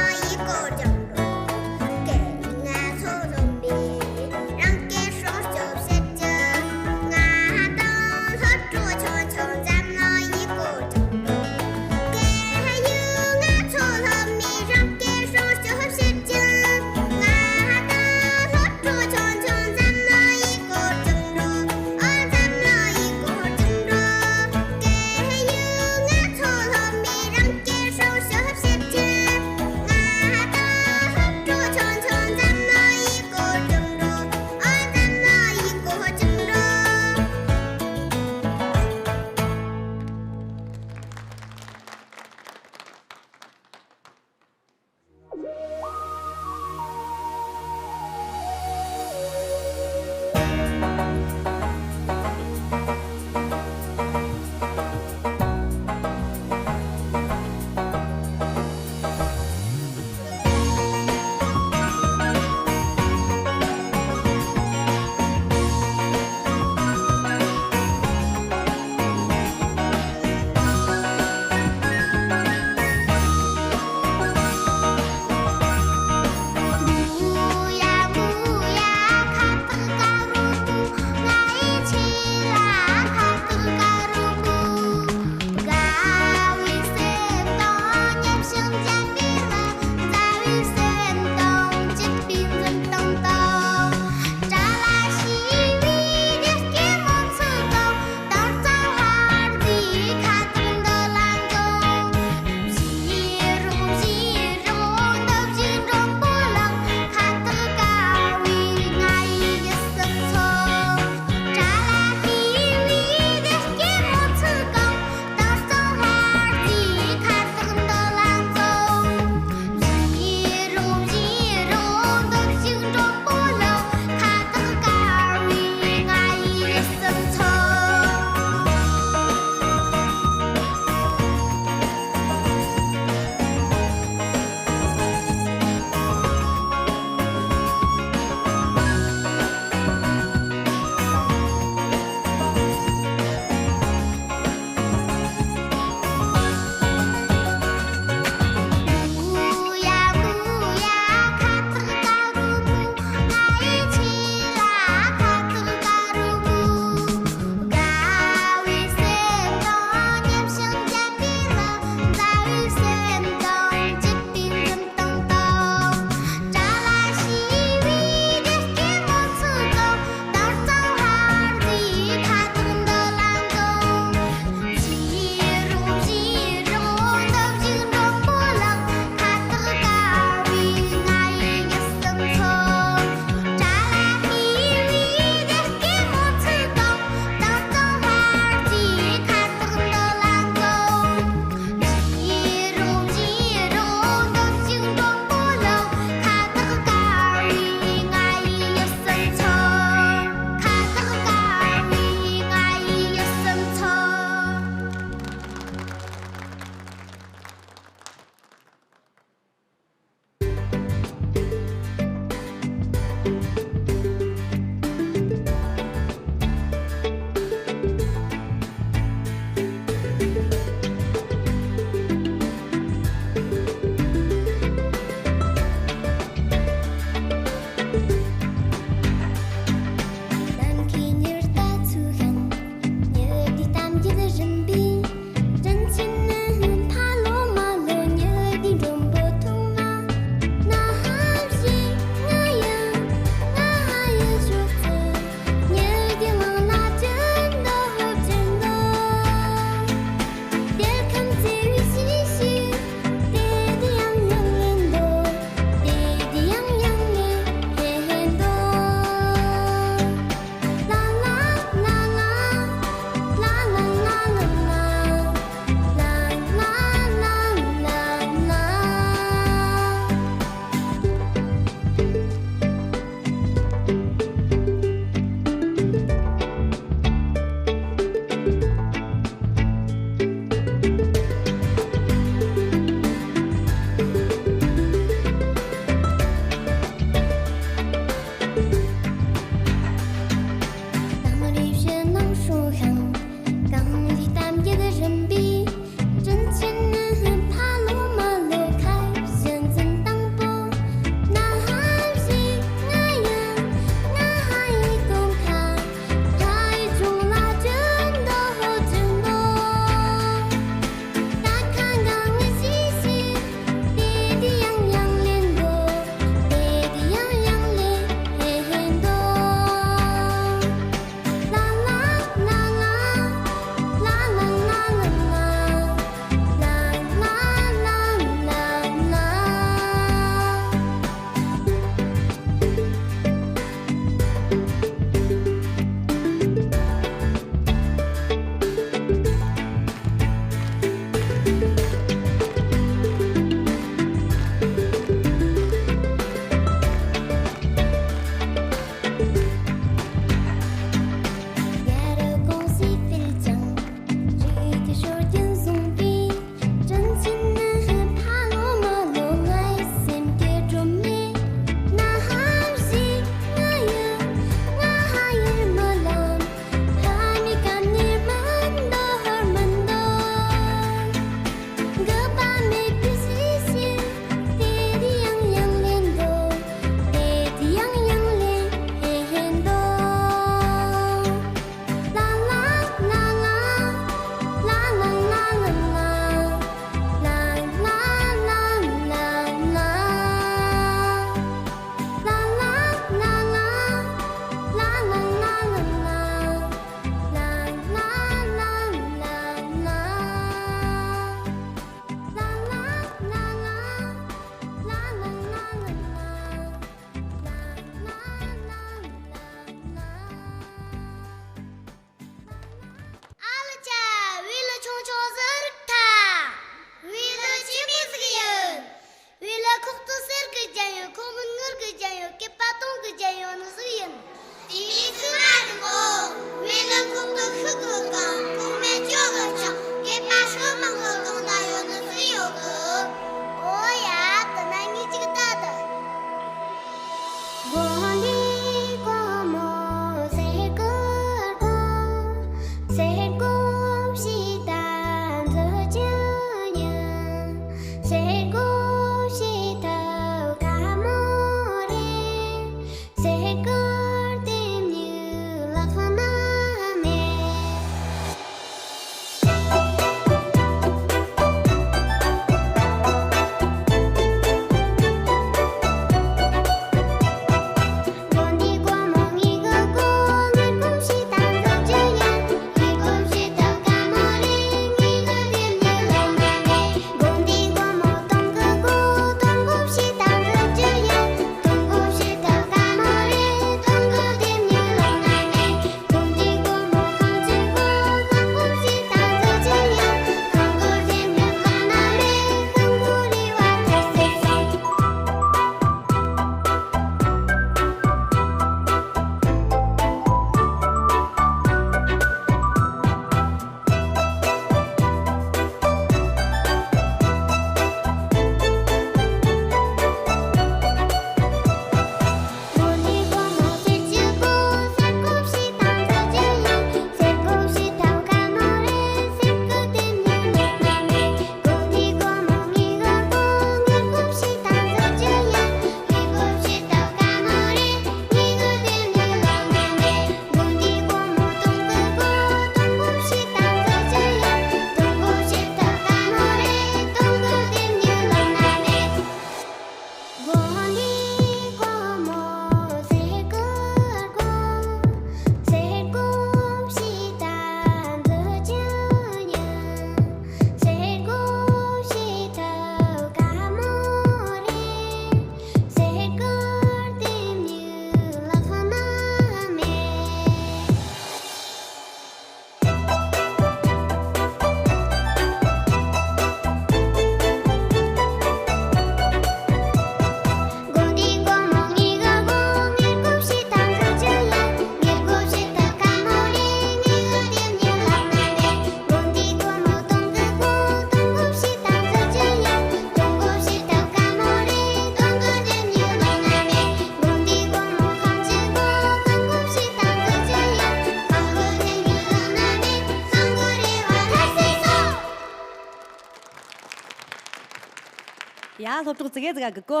ཡ། སློབ་གྲོགས་ཙི་གེ་ཙི་ག་གི་གོ།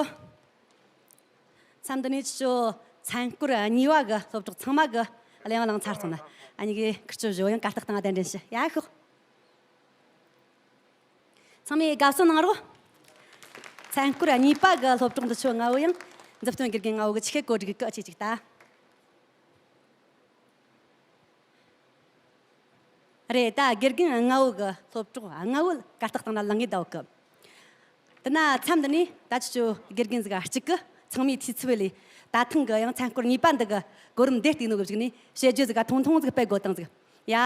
མཚམས་འདི་ནས་ཁྱེད་ཚོ་མཚན་སྐོར་གཉིས་པ་གི་སློབ་གྲོགས་ཚང་མ་གི་གླེང་བ་གླེང་ཚར་སོང་ན། ཨ་ནི་གི་ཁིར་ཆོ་བཞོ་ཡང་གར་སྟེགས་སྟེང་གདན་འདྲེན་ཞུ། ཡ་ཤོག་ཚང་མས་དགའ་བསུ་གནང་རོགས། མཚན་སྐོར་གཉིས་པ་གི་སློབ་གྲོགས་འདི་ཆོ་ལྔ་བོ་ཡང་མཛུབ་སྟོན་དགེ་རྒན་ལྔ་བོ་གི་ཆི་ཁེ་གོ་སྒྲིག་གི་ཅིག་ཅིག་ད། རེད། ད་དགེ་རྒན་ལྔ་བོ་གི་སློབ་གྲོགས་ལྔ་བོ་གར་སྟེགས་སྟེང་ན་ལངས་ངེས་ད་བོ་གི། དེ་ན་མཚམས་འདི་ནས་ད་ཁྱེད་ཚོ་དགེ་རྒན་ཟིག་གཅིག་གི་ཚང་མའི་ཐུགས་འཚབ་ལས། ད་ཐེངས་གི་ཡང་མཚན་སྐོར་གཉིས་པ་འདི་གི་གོ་རིམ་འདི་བལྟས་ནོ་གི་གཞུག་ནས་བཤད་རྒྱུ་ཟིག་ག་ཐུང་ཐུང་ཟིག་སྤེལ་དགོས་དང་ཟིག། ཡ།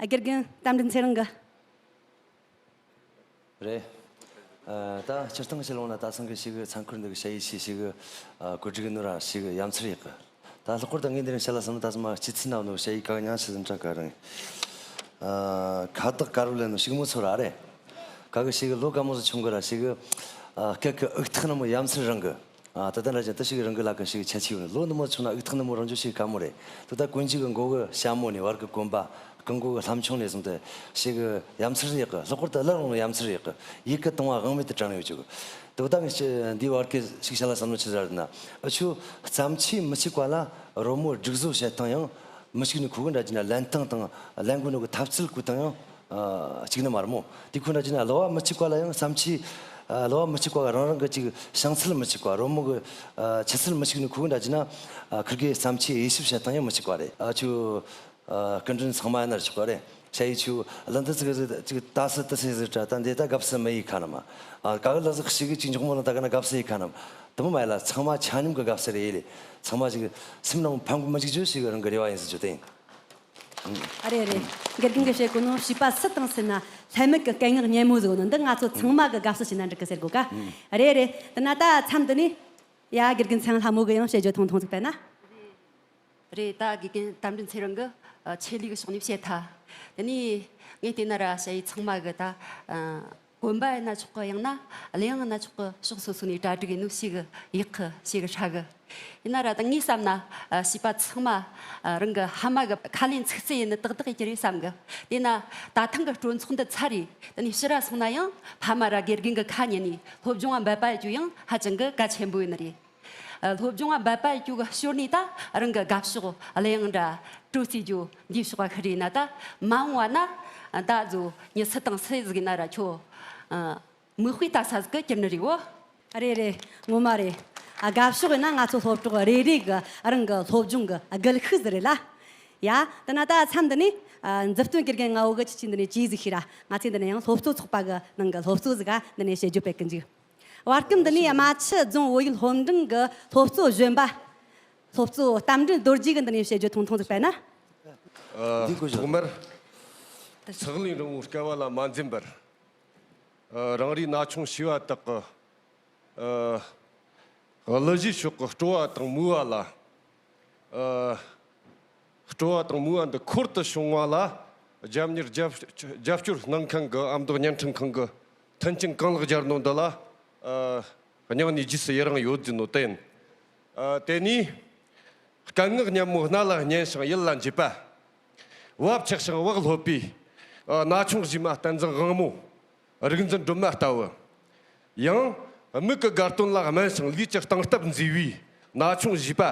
དགེ་རྒན་རྟ་མགྲིན་ཚེ་རིང་གི། རེད། ཨ། ད་སྤྱིར་བཏང་བཤད་ལོང་ན་ད་ཚང་གི་ཞིག་མཚན་འཁོར་འདི་གི་ཞ་ཡི་ཞིག་ཞིག་ཨ། གོ་སྒྲིག་ནོ་ར་ཞིག་ཡ་མཚར་ཡག་གི། ད་ལྷག་པར་དུ་ངས་འདི་རིང་བཤད་ལ་བསམ་ན། ད་ཚང་མ་སྤྱི་ཚིག་ནང་ནོ་ཞ་ཡི་ག་ཉང་ཆི་ཟིན་ཏྲ་ག་རང་། ཨ། ཁ་བཏགས་དཀར་པོ་ལེན་ནོ་ཞིག་མོ་ཚོ་ར་རེད། ག་གི་ཞིག་ལོ་ག་མོ་ཟིག་ཆུང་གི་ར་ཞིག་ཨ། སྐད་གི་ཨུག་ཐག་ནི་མོ་ཡ་མཚར་རང་གི། ཨ། ད་ལྟ་འདྲ་ཅན་དུ་ཞིག་རང་གི་ལ་ཀ་ཞིག་ཁྱད་ཆོས་ཡོད་ནི། ལོ་ནི་མོ་ཆུང་ན་ཨུག་ཐག་ནི་མོ་རང་བྱུང་ཞིག་དཀའ་མོ་རེད། དུ་ད་ཀུན་གྱི་གི་མགོ་གི་ཞྭ་མོ་ནས་བར་གི་གོམ་པ། རྐང་མགོ་གི་ལྷམ་ཆུང་ནས་བཟུང་སྟེ་ཞིག་གི་ཡ་མཚར་ཡག་གི། ལྷག་པར་དུ་བླ་རུང་ཡ་མཚར་ཡག་གི། ཡིད་ཀྱི་དུང་བ་དབང་མེད་དུ་དྲངས་ཡོད་ཅིག། དུ་ད་ངས་འདིའི་བར་གི་ཞིག་བཤད་ལ་བསམ་བློ་ཆི་ཟེར་ན། འུ་ཆོ་བརྩམས་ཆོས་མི་གཅིག་པ་ལ་རོལ་མོ་སྒྲིག་བཟོ་བྱེད་སྟངས་ཡང་མི་གཅིག་ནི། ཁོ་གི་འདྲ་ཅིག་ན་ལེན་སྟངས་དང་ལེན་དགོས་ནོ་གི་ཐབས་ཚུལ་བཀོལ་སྟངས་ཡང་གཅིག་ནི་མ་རེད་མོ། དེ་ཁོ་འདྲ་ཅིག་ན་གླུ་བ་མི་གཅིག་པ་ལ་ཡང་བརྩམས་ཆོས། གླུ་བ་མི་གཅིག་པ་གི་རང་རང་གི་ཅིག་བྱང་ཚུལ་མི་གཅིག་པ། རོལ་མོ་གི་ཆུ་ཚུལ་མི་གཅིག་ནི། ཁོ་གི་འདྲ་ཅིག་ན་ཁིར་གི་བརྩམས་ཆོས་དབྱེ་ཞིབ་བྱེད་སྟངས་ཡང་མི་གཅིག་པ་རེད། ཨ། ཆུ། ཨ། སྐུ་མགྲོན་ཚང་མ་ཡིན་ན་ཆོག་གི་རེད། ཞ་ཡི་ཆུ་ལ་འདི་ཚིག་ཅིག་ད་སི་ཏི་སི་ཟིག་དྲ། ད་འདི་ད་དགའ་བསུ་མི་ཡི་ཁ་ན་མ། ཨ། ག་གི་ལ་ཟིག་ཞིག་གི་ཅིག་མགྱོགས་མོ་ལ་ད་ག་ན་དགའ་བསུ་ཡི་ཁ་ན་མ། དུ་མོ་མ་ཡི་ལ་ཚང་མ་ཆ་སྙོམས་གི་དགའ་བསུ་རེད་ཡེ་ལེ། ཚང་མ་ཅིག་སེམས་ནང་ཕམ་གི་མི་འཇུག་རྒྱུ་ཞིག་རང་གི་རེ་བ་ཡིན་ཟེར་རྒྱུ་དེ་ཡིན། ཨ། རེད་རེད། དགེ་རྒན་གྱིས་བཤད་གོ་ནོ་བྱིས་པ་སུ་དང་སུ་ན་ལྷད་མེད་ཀྱི་སྐད་ངག་སྙན་མོ་ཟིག་ཡོད་ནོ་འདི་ང་ཚོ་ཚང་མ་གི་དགའ་བསུ་བྱས་ན་འགྲིག་གི་ཟེར་གོ་ག། རེད་རེད། དེ་ན་ད་མཚམས་འདི་ནས་ཡ་དགེ་རྒན་ཚེ་རིང་ལྷ་མོ་གི་ཡང་བཤད་རྒྱུ་ཐུང་ཐུང་ཟིག་སྤེལ་ན། རེད། ད་དགེ་རྒན་རྟ་མགྲིན་ཚེ་རིང་གི་ཆེད་ལས་ཀྱི་ཕྱོགས་ནས་བཤད་ཐལ། དེ་ནས་ངས་བལྟས་ན་ར་ཞ་ཡི་ཚང་མ་གི་ད། གོམ་པ་ཡིན་ན་ཆོག་གི། ཡང་ན་གླུ་དབྱངས་ཡིན་ན་ཆོག་གི། ཕྱོགས་སོ་སོ་ནས་གྲ་སྒྲིག་ཡིན་ནོ་ཞེ་གི་ཡག་གི། ཞེ་གི་ཧྲ་གི། ཡིན་ན་ར་ད་ངས་བསམ་ན། ཨ། བྱིས་པ་ཚང་མ། ཨ། རང་གི་ཕ་མ་གི་ཁ་ལེན་ཚིག་རྩི་ཡིན་ནི་ཏག་ཏག་ཡིན་གྱི་རེད་བསམ་གི། དེས་ན་ད་ཐེངས་གི་སྤྲོ་ཚོགས་འདི་ཚར་རེ་དེ་ནས་ཕྱིར་ར་སོང་ན་ཡང་ཕ་མ་ར་དགེ་རྒན་གི་ཁ་ཉན་ནས་སློབ་སྦྱོང་བ་འབད་པ་ཡེད་རྒྱུ་ཡང་ཧ་ཅང་གི་གལ་ཆེན་པོ་ཡིན་ནི་རེད། ཨ། སློབ་སྦྱོང་བ་འབད་པ་ཡེད་རྒྱུ་གི་ཞོར་ནས་ད་རང་གི་དགའ་ཕྱོགས་གླུ་དབྱངས་འདྲ་སྤྲོ་རྩེད་རྒྱུ་འདིའི་ཕྱོགས་ག་ཤི་རེད་ན། ད་མ་འོངས་བ་ན་ད་གཟོད་མྱི་སུ་དང་སུ་ཟིག་ཡིན་ན་ར་ཁྱོད། ཨ། མིག་དཔེ་ལྟ་ས་ཟིག་གི་གྱུར་ནི་རེད་བོ། རེད་རེད། ངོ་མ་རེད། ཨ། དགའ་ཕྱོགས་ཡིན་ན་ང་ཚོ་སློབ་གྲོགས་རེ་རེ་གི་རང་གི་སློབ་སྦྱོང་གི་སྒུལ་ཤུགས་ཟིག་རེད་ལ། ཡ། དེ་ན་ད་མཚམས་འདི་ནས། ཨ། མཛུབ་སྟོན་དགེ་རྒན་ལྔ་བོ་གི་ཁྱེད་ཀྱིས་འདི་ནས་ཅི་ཟིག་ཤེས་ར། ང་ཚོས་འདི་ནས་ཡང་སློབ་གཙོ་ཚོགས་པ་གི་ནང་གི་སློབ་གཙོ་ཟིག་ག་འདི་ནས་བཤད་རྒྱུ་སྤེལ་གི་འཇུག། བར་སྐབས་འདི་ནས་རྨ་ཆུ་རྫོང་བོད་ཡིག་སློབ་འབྲིང་གི་སློབ་གཙོ་གཞོན་པ། སློབ་གཙོ་རྟ་མགྲིན་རྡོ་རྗེ་གིས་འདི་ནས་བཤད་རྒྱུ་ཐུང་ཐུང་ཟིག་སྤེལ་ན། ཨ། འདི་གོ་ཐོག་མར་ཚེགས་ལས་རིང་བོ་བསྐལ་བ་ལ་མ་འཛེམ་པར། ཨ། རང་རེའི་ན་ཆུང་བྱིས་པ་དག་གི། ཨ། གླུ་གཞས་ཕྱོགས་ཀྱི་སྤྲོ་བ་དང་མོས་པ་ལ། ཨ། སྤྲོ་བ་དང་མོས་པ་འདི་འཁོར་དུ་བྱུང་བ་ལ། རྒྱབ་གཉེར་རྒྱབ་རྒྱབ་སྐྱོར་གནང་མཁན་གྱི་ཨ་མདོ་བརྙན་འཕྲིན་ཁང་གི་མཐུན་རྐྱེན་གང་ལེགས་སྦྱར་ནོ་འདི་ལ། ཨ། སྙིང་ནས་རྗེས་སུ་ཡི་རང་ཡོད་ཟེར་ནོ་དེ་ཡིན། ཨ། དེ་ནས། སྐད་ངག་སྙན་མོ་སྣ་ལ་སྙན་ཞིང་ཡིད་ལ་འཇེབས་པ། བབ་ཆགས་ཤིང་བག་ལྷོད་པའི། ཨ། ན་ཆུང་གཞས་མ་བསྟན་འཛིན་དབང་མོ། རིག་འཛིན་སྒྲོལ་མ་ལྟ་བུ། ཡང་། མིག་གི་དགའ་སྟོན་ལ་སྨན་ཞིང་ལུས་ཀྱི་སྟངས་སྟབས་མཛེས་པའི་ན་ཆུང་གཞས་པ།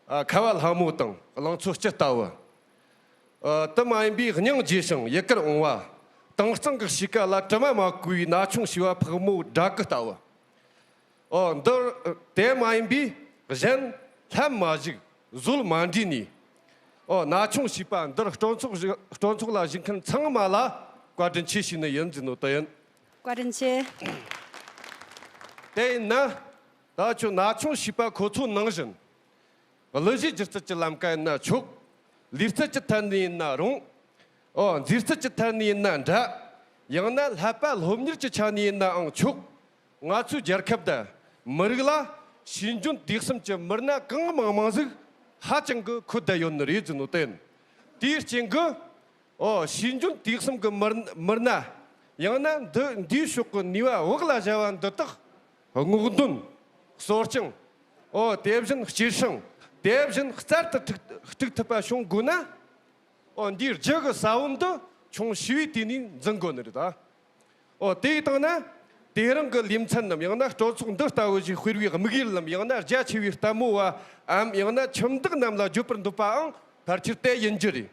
ཨ། ཁ་བ་ལྷ་མོ་དང་ལང་ཚོ་སྐྱིད་ལྟ་བུ། ཨ། དེ་མ་ཡིན་པའི་སྙིང་རྗེ་ཞིང་ཡི་གེར་འོང་བ། དྭངས་གཙང་གི་གཤིས་ཀ་ལ་དྲི་མ་མ་གོས་པའི་ན་ཆུང་བྱིས་པ་ཕག་མོ་སྦྲ་གི་ལྟ་བུ། ཨོ་འདིར་དེ་མ་ཡིན་པའི་གཞན་ལྷན་མ་ཞུགས་བཟོད་མ་འདྲིས་ནས། ཨོ་ན་ཆུང་བྱིས་པ་འདིར་སྤྲོ་ཚོགས་ཞུ་སྤྲོ་ཚོགས་ལ་ཞུགས་མཁན་ཚང་མ་ལ་བཀའ་དྲིན་ཆེ་ཞུས་ནི་ཡིན་ཟེར་ནོ་དེ་ཡིན། བཀའ་དྲིན་ཆེ། དེ་ཡིན་ན་ད་ཁྱོད་ན་ཆུང་བྱིས་པ་ཁོ་ཚོ་ནང་བཞིན། གླུ་གཞས་སྒྱུ་རྩལ་གྱི་ལམ་ཀ་ཡིན་ན་ཆོག། ལུས་རྩལ་གྱི་ཐད་ནས་ཡིན་ན་རུང་། ཨོ་མཛེས་རྩལ་གྱི་ཐད་ནས་ཡིན་ན་འདྲ། ཡང་ན་བསླབ་པ་སློབ་གཉེར་གྱི་ཆ་ནས་ཡིན་ནའང་ཆོག། ང་ཚོའི་རྒྱལ་ཁབ་དང་མི་རིགས་ལ་ཤེས་འཇོན་དུས་གསུམ་གྱི་མི་སྣ་གང་མང་མང་ཟིག་ཧ་ཅང་གི་འཁོད་བསྡད་ཡོད་ནི་རེད་ཟེར་ནོ་དེ་ཡིན། དེའི་རྐྱེན་གྱིས། ཨོ་ཤེས་འཇོན་དུས་གསུམ་གྱི་མི་སྣ་མི་སྣ། ཡང་ན་འདི་འདིའི་ཕྱོགས་ཀྱི་ནུས་པ་བག་ལ་ཞ་བ་འདི་དག་སྔོག་འདོན། གསོ་སྐྱོང་། ཨོ་དེ་བཞིན་སྐྱེད་སྲིང་། དེ་བཞིན་རྩལ་དུ་ཐུག་ཐུག་ཐུབ་པ་བྱུང་དགོས་ན། ཨོ་འདིའི་རྒྱུ་གི་ས་བོན་འདི་ཆུང་བྱིས་པའི་དུས་ནས་འཛིན་དགོས་ནི་རེད་ད། ཨོ་དེ་ཡི་སྟེང་ན་དེ་རིང་གི་ལེ་ཚན་ནམ་ཡང་ན་སྤྲོ་ཚོགས་འདི་ལྟ་བུ་ཞིག་སྤེལ་བའི་དམིགས་ཡུལ་ལམ་ཡང་ན་རྒྱ་ཆེ་བའི་ལྟད་མོ་བའམ་ཡང་ན་ཁྱིམ་བདག་རྣམས་ལ་བརྗོད་པར་འདོད་པའང་ཕལ་ཆེར་དེ་ཡིན་རྒྱུ་རེད།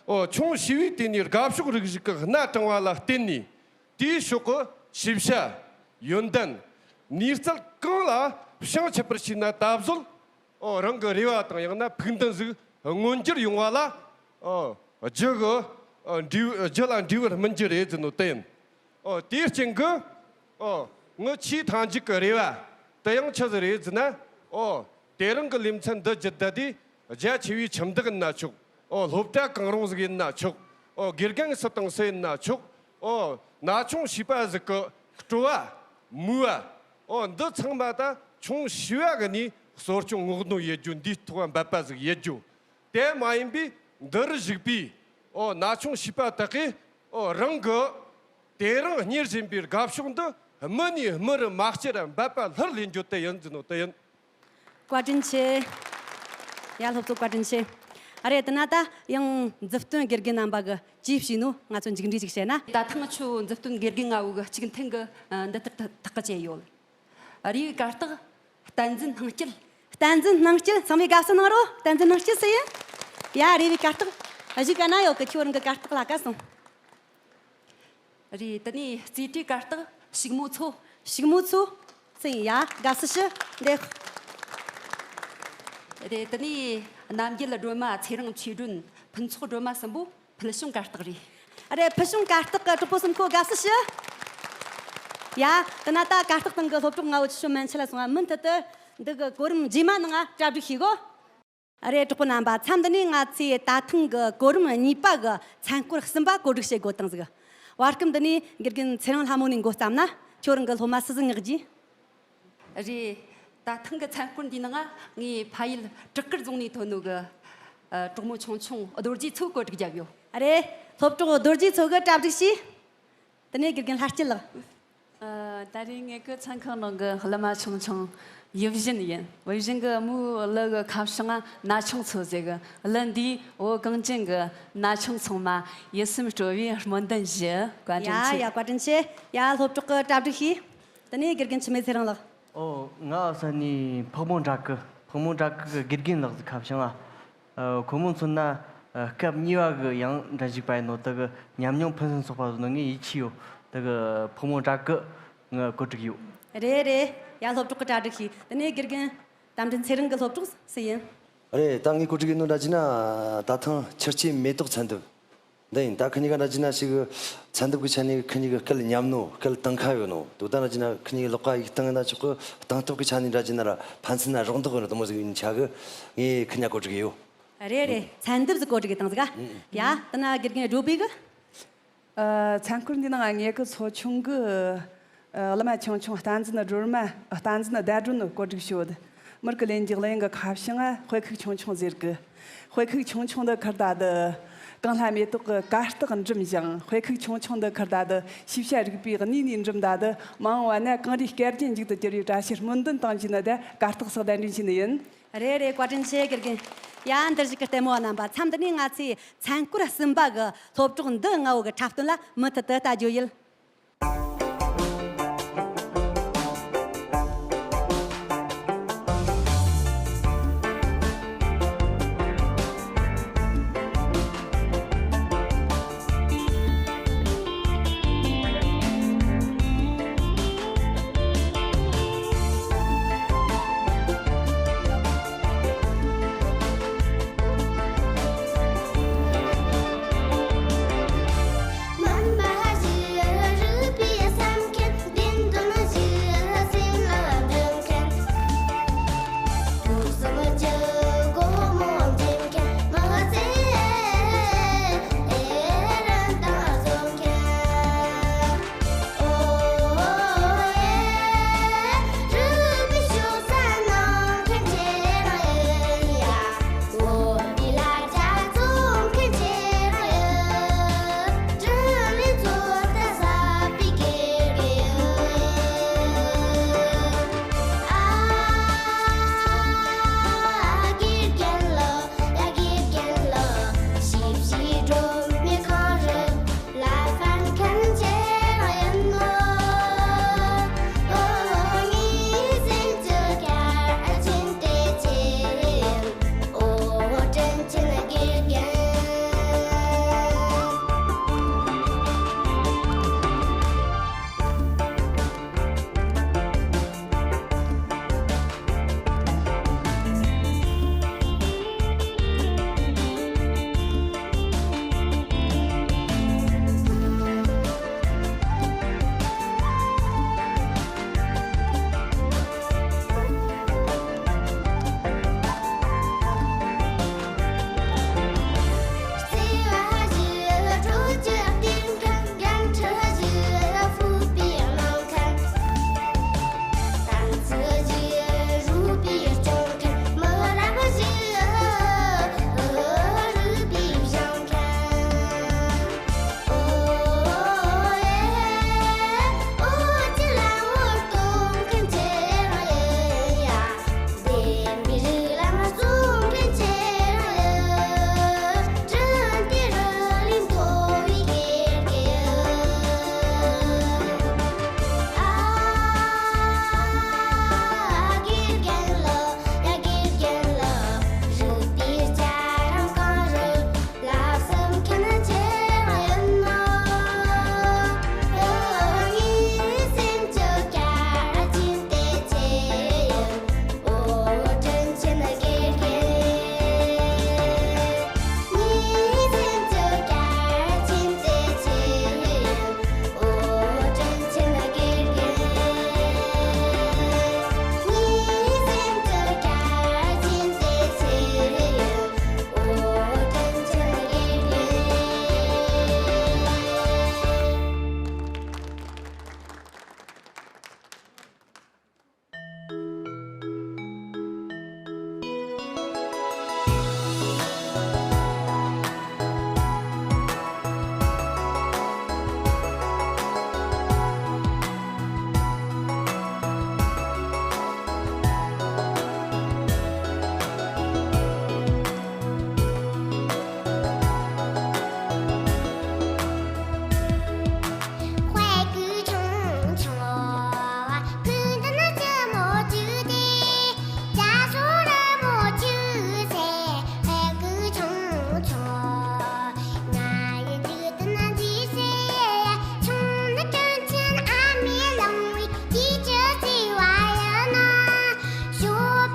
ཨོ་ཆུང་བྱིས་པའི་དུས་ནས་དགའ་ཕྱོགས་རིག་གཞུང་གི་སྣ་དྲངས་པ་ལ་བརྟེན་ནས། དེའི་ཕྱོགས་ཀྱི་ཤེས་བྱ། ཡོན་ཏན། ནུས་རྩལ་གང་ལ་བྱང་ཆུབ་པར་བྱས་ན་ད་གཟོད། ཨོ་རང་གི་རེ་བ་དང་ཡང་ན་ཕུགས་འདུན་ཟིག་མངོན་འགྱུར་ཡོང་བ་ལ། ཨོ་རྒྱུ་གི་ཨོ་འབྲས་རྒྱུ་ལ་འབྲས་བུར་སྨིན་རྒྱུ་རེད་ཟེར་ནོ་དེ་ཡིན། ཨོ་དེའི་རྐྱེན་གྱིས། ཨོ་ངི་ཆེས་མཐའ་མཇུག་གི་རེ་བ་དེ་ཡང་ཆི་ཟིག་རེད་ཟེར་ན། ཨོ་དེ་རིང་གི་ལེ་ཚན་འདི་བརྒྱུད་ད་དེ། རྒྱ་ཆེ་བའི་ཁྱིམ་བདག་ཡིན་ན་ཆོག། ཨོ་སློབ་གྲྭ་གང་རུང་ཟིག་ཡིན་ན་ཆོག། ཨོ་དགེ་རྒན་སུ་དང་སུ་ཡིན་ན་ཆོག། ཨོ་ན་ཆུང་བྱིས་པ་ཟིག་གི་སྤྲོ་བ། མོས་པ། ཨོ་འདི་ཚང་མ་ད་ཆུང་བྱིས་པ་གི་ནས་གསོ་སྐྱོང་སྔོག་འདོན་ཡེད་རྒྱུ། འདིའི་ཐོག་འབད་པ་ཟིག་ཡེད་རྒྱུ། དེ་མ་ཡིན་པའི་འདིར་བཞུགས་པའི་ཨོ་ན་ཆུང་བྱིས་པ་དག་གིས་ཨོ་རང་གི་དེ་རིང་གཉེར་བཞིན་པའི་དགའ་ཕྱོགས་འདི་མི་ནས་མི་རུ་མ་བསྐྱུར་ར་འབད་པ་ལྷུར་ལེན་རྒྱུ་དེ་ཡིན་ཟེར་ནོ་དེ་ཡིན། བཀའ་དྲིན་ཆེ། ཡ་སློབ་གཙོ་བཀའ་དྲིན་ཆེ། ཨ་རེད། དེ་ན་ད་ཡང་མཛུབ་སྟོན་དགེ་རྒན་རྣམ་པ་གི་ཅིས་བྱས་ནོ་ང་ཚོ་མཇུག་འབྲས་ཅིག་བྱས་ན། ད་ཐེངས་ཁྱོད་མཛུབ་སྟོན་དགེ་རྒན་ལྔ་བོ་གི་གཅིག་མཐུན་གི་ཨ་འདི་ལྟར་ཐག་གི་བཅད་ཡོད། རེའུ་གར་སྟེགས། བསྟན་འཛིན་སྣང་སྐྱིད། བསྟན་འཛིན་སྣང་སྐྱིད། ཚང་མས་དགའ་བསུ་གནང་རོགས། བསྟན་འཛིན་སྣང་སྐྱིད་སུ་ཡིན། ཡ་རེའུ་གར་སྟེགས། གཞུག་ག་ན་ཡོད་གི། ཁྱོད་རང་གི་གར་སྟེགས་ལ་ག་སོང་། རེད། དེ་ནས་རྩེ་གྲའི་གར་སྟེགས་ཕྱུག་མོ་མཚོ། ཕྱུག་མོ་མཚོ། སུ་ཡིན་ཡ། དགའ་བསུ་ཞུ། འདི། རེད། དེ་ནས་རྣམ་རྒྱལ་སྒྲོལ་མ། ཚེ་རིང་ཆོས་སྒྲོན། ཕུན་ཚོགས་སྒྲོལ་མ་གསུམ་པོ་ཕུལ་བྱུང་གར་སྟེགས་རེད། རེད། ཕུལ་བྱུང་གར་སྟེགས་ཀྱི་གྲོགས་པོ་གསུམ་ཁོ་དགའ་བསུ་ཞུ། ཡ། དེ་ན་ད་གར་སྟེགས་སྟེང་གི་སློབ་གྲོགས་ལྔ་བོ་ཆུ་ཤོད་མན་ཆད་ལ་སོང་ང་། མུ་མཐུད་དུ་འདི་གི་གོ་རིམ་རྗེས་མ་ནང་ང་གྲ་སྒྲིག་བྱེད་དགོ། རེད། གྲོགས་པོ་རྣམ་པ། མཚམས་འདི་ནས་ང་ཚོས་ད་ཐེངས་ཀྱི་གོ་རིམ་གཉིས་པ་གི་མཚན་སྐོར་གསུམ་པ་གོ་སྒྲིག་བྱེད་དགོས་དང་ཟིག། བར་སྐབས་འདི་ནས་དགེ་རྒན་ཚེ་རིང་ལྷ་མོ་ནས་འགོ་བརྩམས་ན། ཁྱོད་རང་གི་སློབ་མ་སུ་ཟིག་མངགས་རྒྱུ། རེད། ད་ཐེངས་ཀྱི་མཚན་སྐོར་འདིའི་ནང་ང་ངས་ཕ་ཡུལ་བྲག་དཀར་རྫོང་ནས་ཐོན་ནོ་གི་ཨ་གྲོགས་མོ་ཆུང་ཆུང་རྡོ་རྗེ་མཚོ་གོ་སྒྲིག་བརྒྱབ་ཡོད། རེད། སློབ་གྲོགས་རྡོ་རྗེ་མཚོ་གིས་གྲ་སྒྲིག་བྱོས། དེ་ནས་དགེ་རྒན་ལྷ་སྐྱིད་ལགས། ཨ། ད་རེས་ངེད་ཀྱི་མཚན་ཁང་ནང་གི་གླུ་མ་ཆུང་ཆུང་ཡིད་བཞིན་ཡིན། ཡིད་བཞིན་གྱི་མོའི་གླུ་གི་ཁ་བྱང་ང་ན་ཆུང་མཚོ་ཟེར་གི། གླུ་འདིས་བོད་གངས་ཅན་གྱི་ན་ཆུང་ཚང་མ་ཡིད་སེམས་སྤྲོ་བའི་སྨོན་འདུན་ཞུ། བཀའ་དྲིན་ཆེ། ཡ་ཡ། བཀའ་དྲིན་ཆེ། ཡ་སློབ་གྲོགས་ཀྱིས་གྲ་སྒྲིག་བྱོས། དེ་ནས་དགེ་རྒན་འཆི་མེད་ཚེ་རིང་ལགས། ཨོ། ང་ས་ནས་ཕག་མོ་བྲག་སྐུ། ཕག་མོ་བྲག་སྐུ་གི་དགེ་རྒན་ལགས་ཀྱི་ཁ་བྱང་ང་། ཨ། ཁོ་མོ་མཚོན་ན། ཨ། སྐབས་གཉིས་པ་གི་ཡང་འདྲ་ཞིག་པ་ཡིན་ནོ། དེ་གི་ཉམས་མྱོང་ཕུན་སུམ་ཚོགས་པ་བཟོ་ནི་ངས་ཡིད་ཆེས་ཡོད། དེ་གི་ཕོ་མོ་བྲག་སྐུ་ངས་གོ་སྒྲིག་ཡོད། རེད་རེད། ཡ་སློབ་གྲོགས་ཀྱིས་གྲ་སྒྲིག་བྱོས། དེ་ནས་དགེ་རྒན་རྟ་མགྲིན་ཚེ་རིང་གི་སློབ་གྲོགས་སུ་ཡིན། རེད། ད་ངས་གོ་སྒྲིག་ཡེད་ནོ་འདྲ་བྱས་ན་ད་ཐེངས་ཆུ་སྐྱེས་མེ་ཏོག་མཚན་ཐབ་འདི་ཡིན། ད་ཁི་གཉིས་ཀ་འདྲ་བྱས་ན་ཞིག་མཚན་ཐབ་ཀྱི་ཆ་ནས་ཁི་གཉིས་ཀྱི་སྐད་མཉམ་ནོ། སྐད་གཏང་ཁ་ཡོད་ནོ། དེ་ད་འདྲ་བྱས་ན་ཁི་གཉིས་ཀྱི་ཀློག་ཀ་ཡིག་སྟེང་ན་ཆོག་གི། གཏང་སྟངས་ཀྱི་ཆ་ནས་འདྲ་བྱས་ན་ར་ཕན་ཚུན་ན་རོགས་འདེགས་ཡོད་ནོ། དེ་མོ་ཟིག་ཡིན་ཆ་གི་ངས་ཁི་གཉིས་གོ་སྒྲིག་ཡོད། རེད་རེད། མཚན་ཐབ་ཟིག་གོ་སྒྲིག་བཏང་ཟིག་ག། ཡ། དེ་ན་དགེ་རྒན་སྒྲོལ་བུ་གིས། ཨ། མཚན་སྐོར་འདི་ནང་ངེད་ཀྱི་ཚོ་ཆུང་གི། ཨ། གླུ་མ་ཆུང་ཆུང་བསྟན་འཛིན་སྒྲོལ་མ། བསྟན་འཛིན་ཟླ་སྒྲོན་གོ་སྒྲིག་ཞུས། མིར་གི་ལེན་གྱི་གླུ་དབྱངས་གི་ཁ་བྱང་ང་དཔེ་ཁུག་ཆུང་ཆུང་ཟེར་གི། དཔེ་ཁུག་ཆུང་ཆུང་འདི་ཁུར་ད་དུ། གངས་ལྷ་མེ་ཏོག་གི་གར་སྟེགས་འགྲིམ་ཞིང་། དཔེ་ཁུག་ཆུང་ཆུང་འདི་ཁུར་ད་དུ་ཤེས་བྱ་རིག་པའི་གནས་ནས་འགྲིམ་ད་དུ། མ་འོངས་པ་ན་གངས་རིའི་སྐར་རྒྱན་མཇུག་ཏུ་གྱུར་བའི་བཀྲ་ཤིས་སྨོན་འདུན་དང་བཅས་ནས་ད་གར་སྟེགས་སུ་གདན་འདྲེན་ཞུས་ནི་ཡིན། རེད་རེད། བཀའ་དྲིན་ཆེ་དགེ་རྒན། ཡ། འདིར་བཞུགས་ཀྱི་ལྟད་མོ་བ་རྣམ་པ། མཚམས་འདི་ནས་ང་ཚོས་མཚན་སྐོར་གསུམ་པ་གི་སློབ་གྲོགས་འདི་ལྔ་བོ་གི་འཁྲབ་སྟོན་ལ་མུ་མཐུད་དུ་ལྟ་རྒྱུ་ཡིན།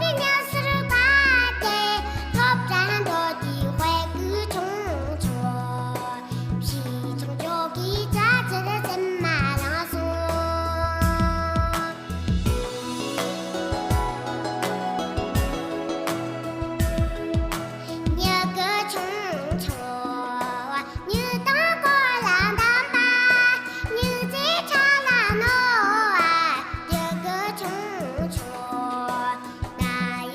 པའི་ཉི་ཟེར་བ་དེ། སློབ་གྲྭ་འགྲོ་དུས་དཔེ་སྐུ་ཆུང་ཆུང་། ཕྱིས་ཆུང་ཆུང་གི་ཅ་ཅར་སེམས་མ་ལངས་སོང་། མྱི་གུ་ཆུང་ཆུང་བ། མྱི་དང་གོ་ལ་འདམ་པ། མྱི་ཚེ་ཆ་ལ་རྣོ་བ། མྱི་གུ་ཆུང་ཆུང་ན།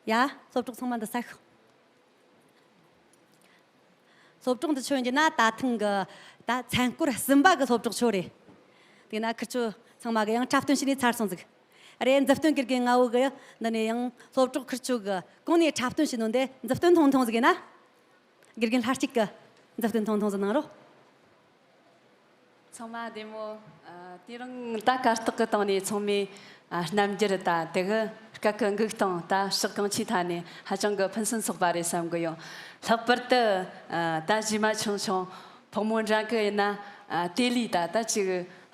ཡ། སློབ་གྲོགས་ཚང་མ་འདི་ས་ཤོག་སློབ་གྲོགས་འདི་ཆོ་ཡིན་གྱི་ན་ད་ཐེངས་གི་ད་མཚན་སྐོར་གསུམ་པ་གི་སློབ་གྲོགས་ཆོ་རེད། དེ་ན་ཁིར་ཆོ་ཚང་མ་གི་ཡང་འཁྲབ་སྟོན་བྱས་ནས་ཚར་སོང་ཟིག་རེད། མཛུབ་སྟོན་དགེ་རྒན་ལྔ་བོ་གི་འདི་ནས་ཡང་སློབ་གྲོགས་ཁིར་ཆོ་གི་གོང་ནས་འཁྲབ་སྟོན་བྱས་ནོ་འདི་མཛུབ་སྟོན་ཐུང་ཐུང་ཟིག་ཡིན་ན། དགེ་རྒན་ལྷ་གཅིག་གི་མཛུབ་སྟོན་ཐུང་ཐུང་ཟིག་གནང་རོགས། ཚང་མ་བདེ་མོ། ཨ། དེ་རིང་ད་གར་སྟེགས་ཀྱི་སྟེང་ནས་ཚང་མས། ཨ། རྣམ་འགྱུར་དང་དེ་གི་སྐད་ཀྱི་འགུག་སྟངས་ད་ཕྱོགས་གང་ཅིའི་ཐད་ནས་ཧ་ཅང་གི་ཕུན་སུམ་ཚོགས་པ་རེད་བསམ་གི་ཡོད། ལྷག་པར་དུ། ཨ། ད་གཞས་མ་ཆུང་ཆུང་ཕོ་མོ་འདྲ་གི་ཡིན་ན། ཨ། དེ་ལས་ད་ད་ཅིག་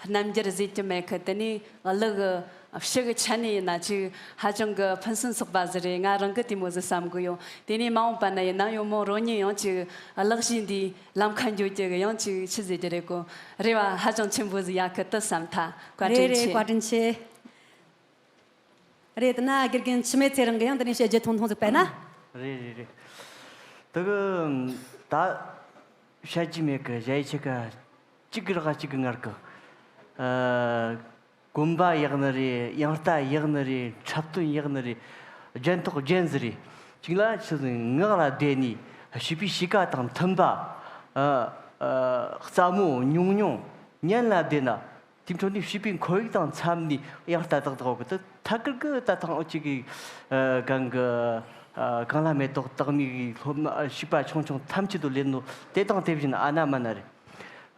རྣམ་འགྱུར་བཟོས་ཀྱི་མེད་གི། དེ་ནས་གླུ་གི་ཕྱི་གི་ཆ་ནས་ཡིན་ན་ཅིག་ཧ་ཅང་གི་ཕུན་སུམ་ཚོགས་པ་ཟིག་རེད། ང་རང་གི་དེ་མོ་ཟིག་བསམ་གི་ཡོད། དེ་ནས་མ་འོངས་པ་ན་ཡིན་ན་ཡང་མོ་རང་ཉིད་ཡང་ཅིག་གླུ་གཞས་འདིའི་ལམ་ཁ་འགྱོ་རྒྱུ་གི་ཡང་ཅིག་ཆི་ཟེར་རྒྱུ་རེད་གོ། རེ་བ་ཧ་ཅང་ཆེན་པོ་ཟིག་ཡོད་གི་དེ་བསམ་ཐལ། བཀའ་རེད་དྲིན་རེད། ཆེ། བཀའ་དྲིན་ཆེ། རེད། དེ་ན་དགེ་རྒན་འཆི་མེད་ཚེ་རིང་གིས་ཡང་དེ་ནས་བཤད་རྒྱུ་ཐུང་ཐུང་ཟིག་བས་ན། རེད་རེད་རེད། དེ་གི་ད་བཤད་རྒྱུ་མེད་གི། ཞ་ཡི་ཆེ་ག་གཅིག་གི་རག་གཅིག་གི་ངར་གི། ཨ། གོམ་པ་ཡག་ནི་རེད། དབྱངས་རྟ་ཡག་ནི་རེད། འཁྲབ་སྟོན་ཡག་ནི་རེད། རྒྱན་ཐོག་རྒྱན་ཟིག་རེད། གཅིག་ལ་ཆི་ཟིག་ངག་ལ་བསྡད་ནས་བྱིས་པའི་གཤིས་ཀ་དང་མཐུན་པ། ཨ། ཨ། སླ་མོ་ཉུང་ཉུང་། ཉན་ལ་བསྡད་ན། དེའི་འཕྲོ་ནས་བྱིས་པའི་ཁོར་ཡུག་དང་འཚམ་ནས་དབྱངས་རྟ་ཏག་ཏག་གི། དེ་ཐད་ཀར་གི་ད་ཐེངས་འུ་ཅག་གི། ཨ། གང་གི། ཨ། གང་ལ་མེ་ཏོག་བཏགས་མའི་སློབ་མ་བྱིས་པ་ཆུང་ཆུང་ཐམས་ཅད་དུ་སླེབས་ནོ་དེ་དང་དེ་བཞིན་ཨ་ན་མ་ན་རེད།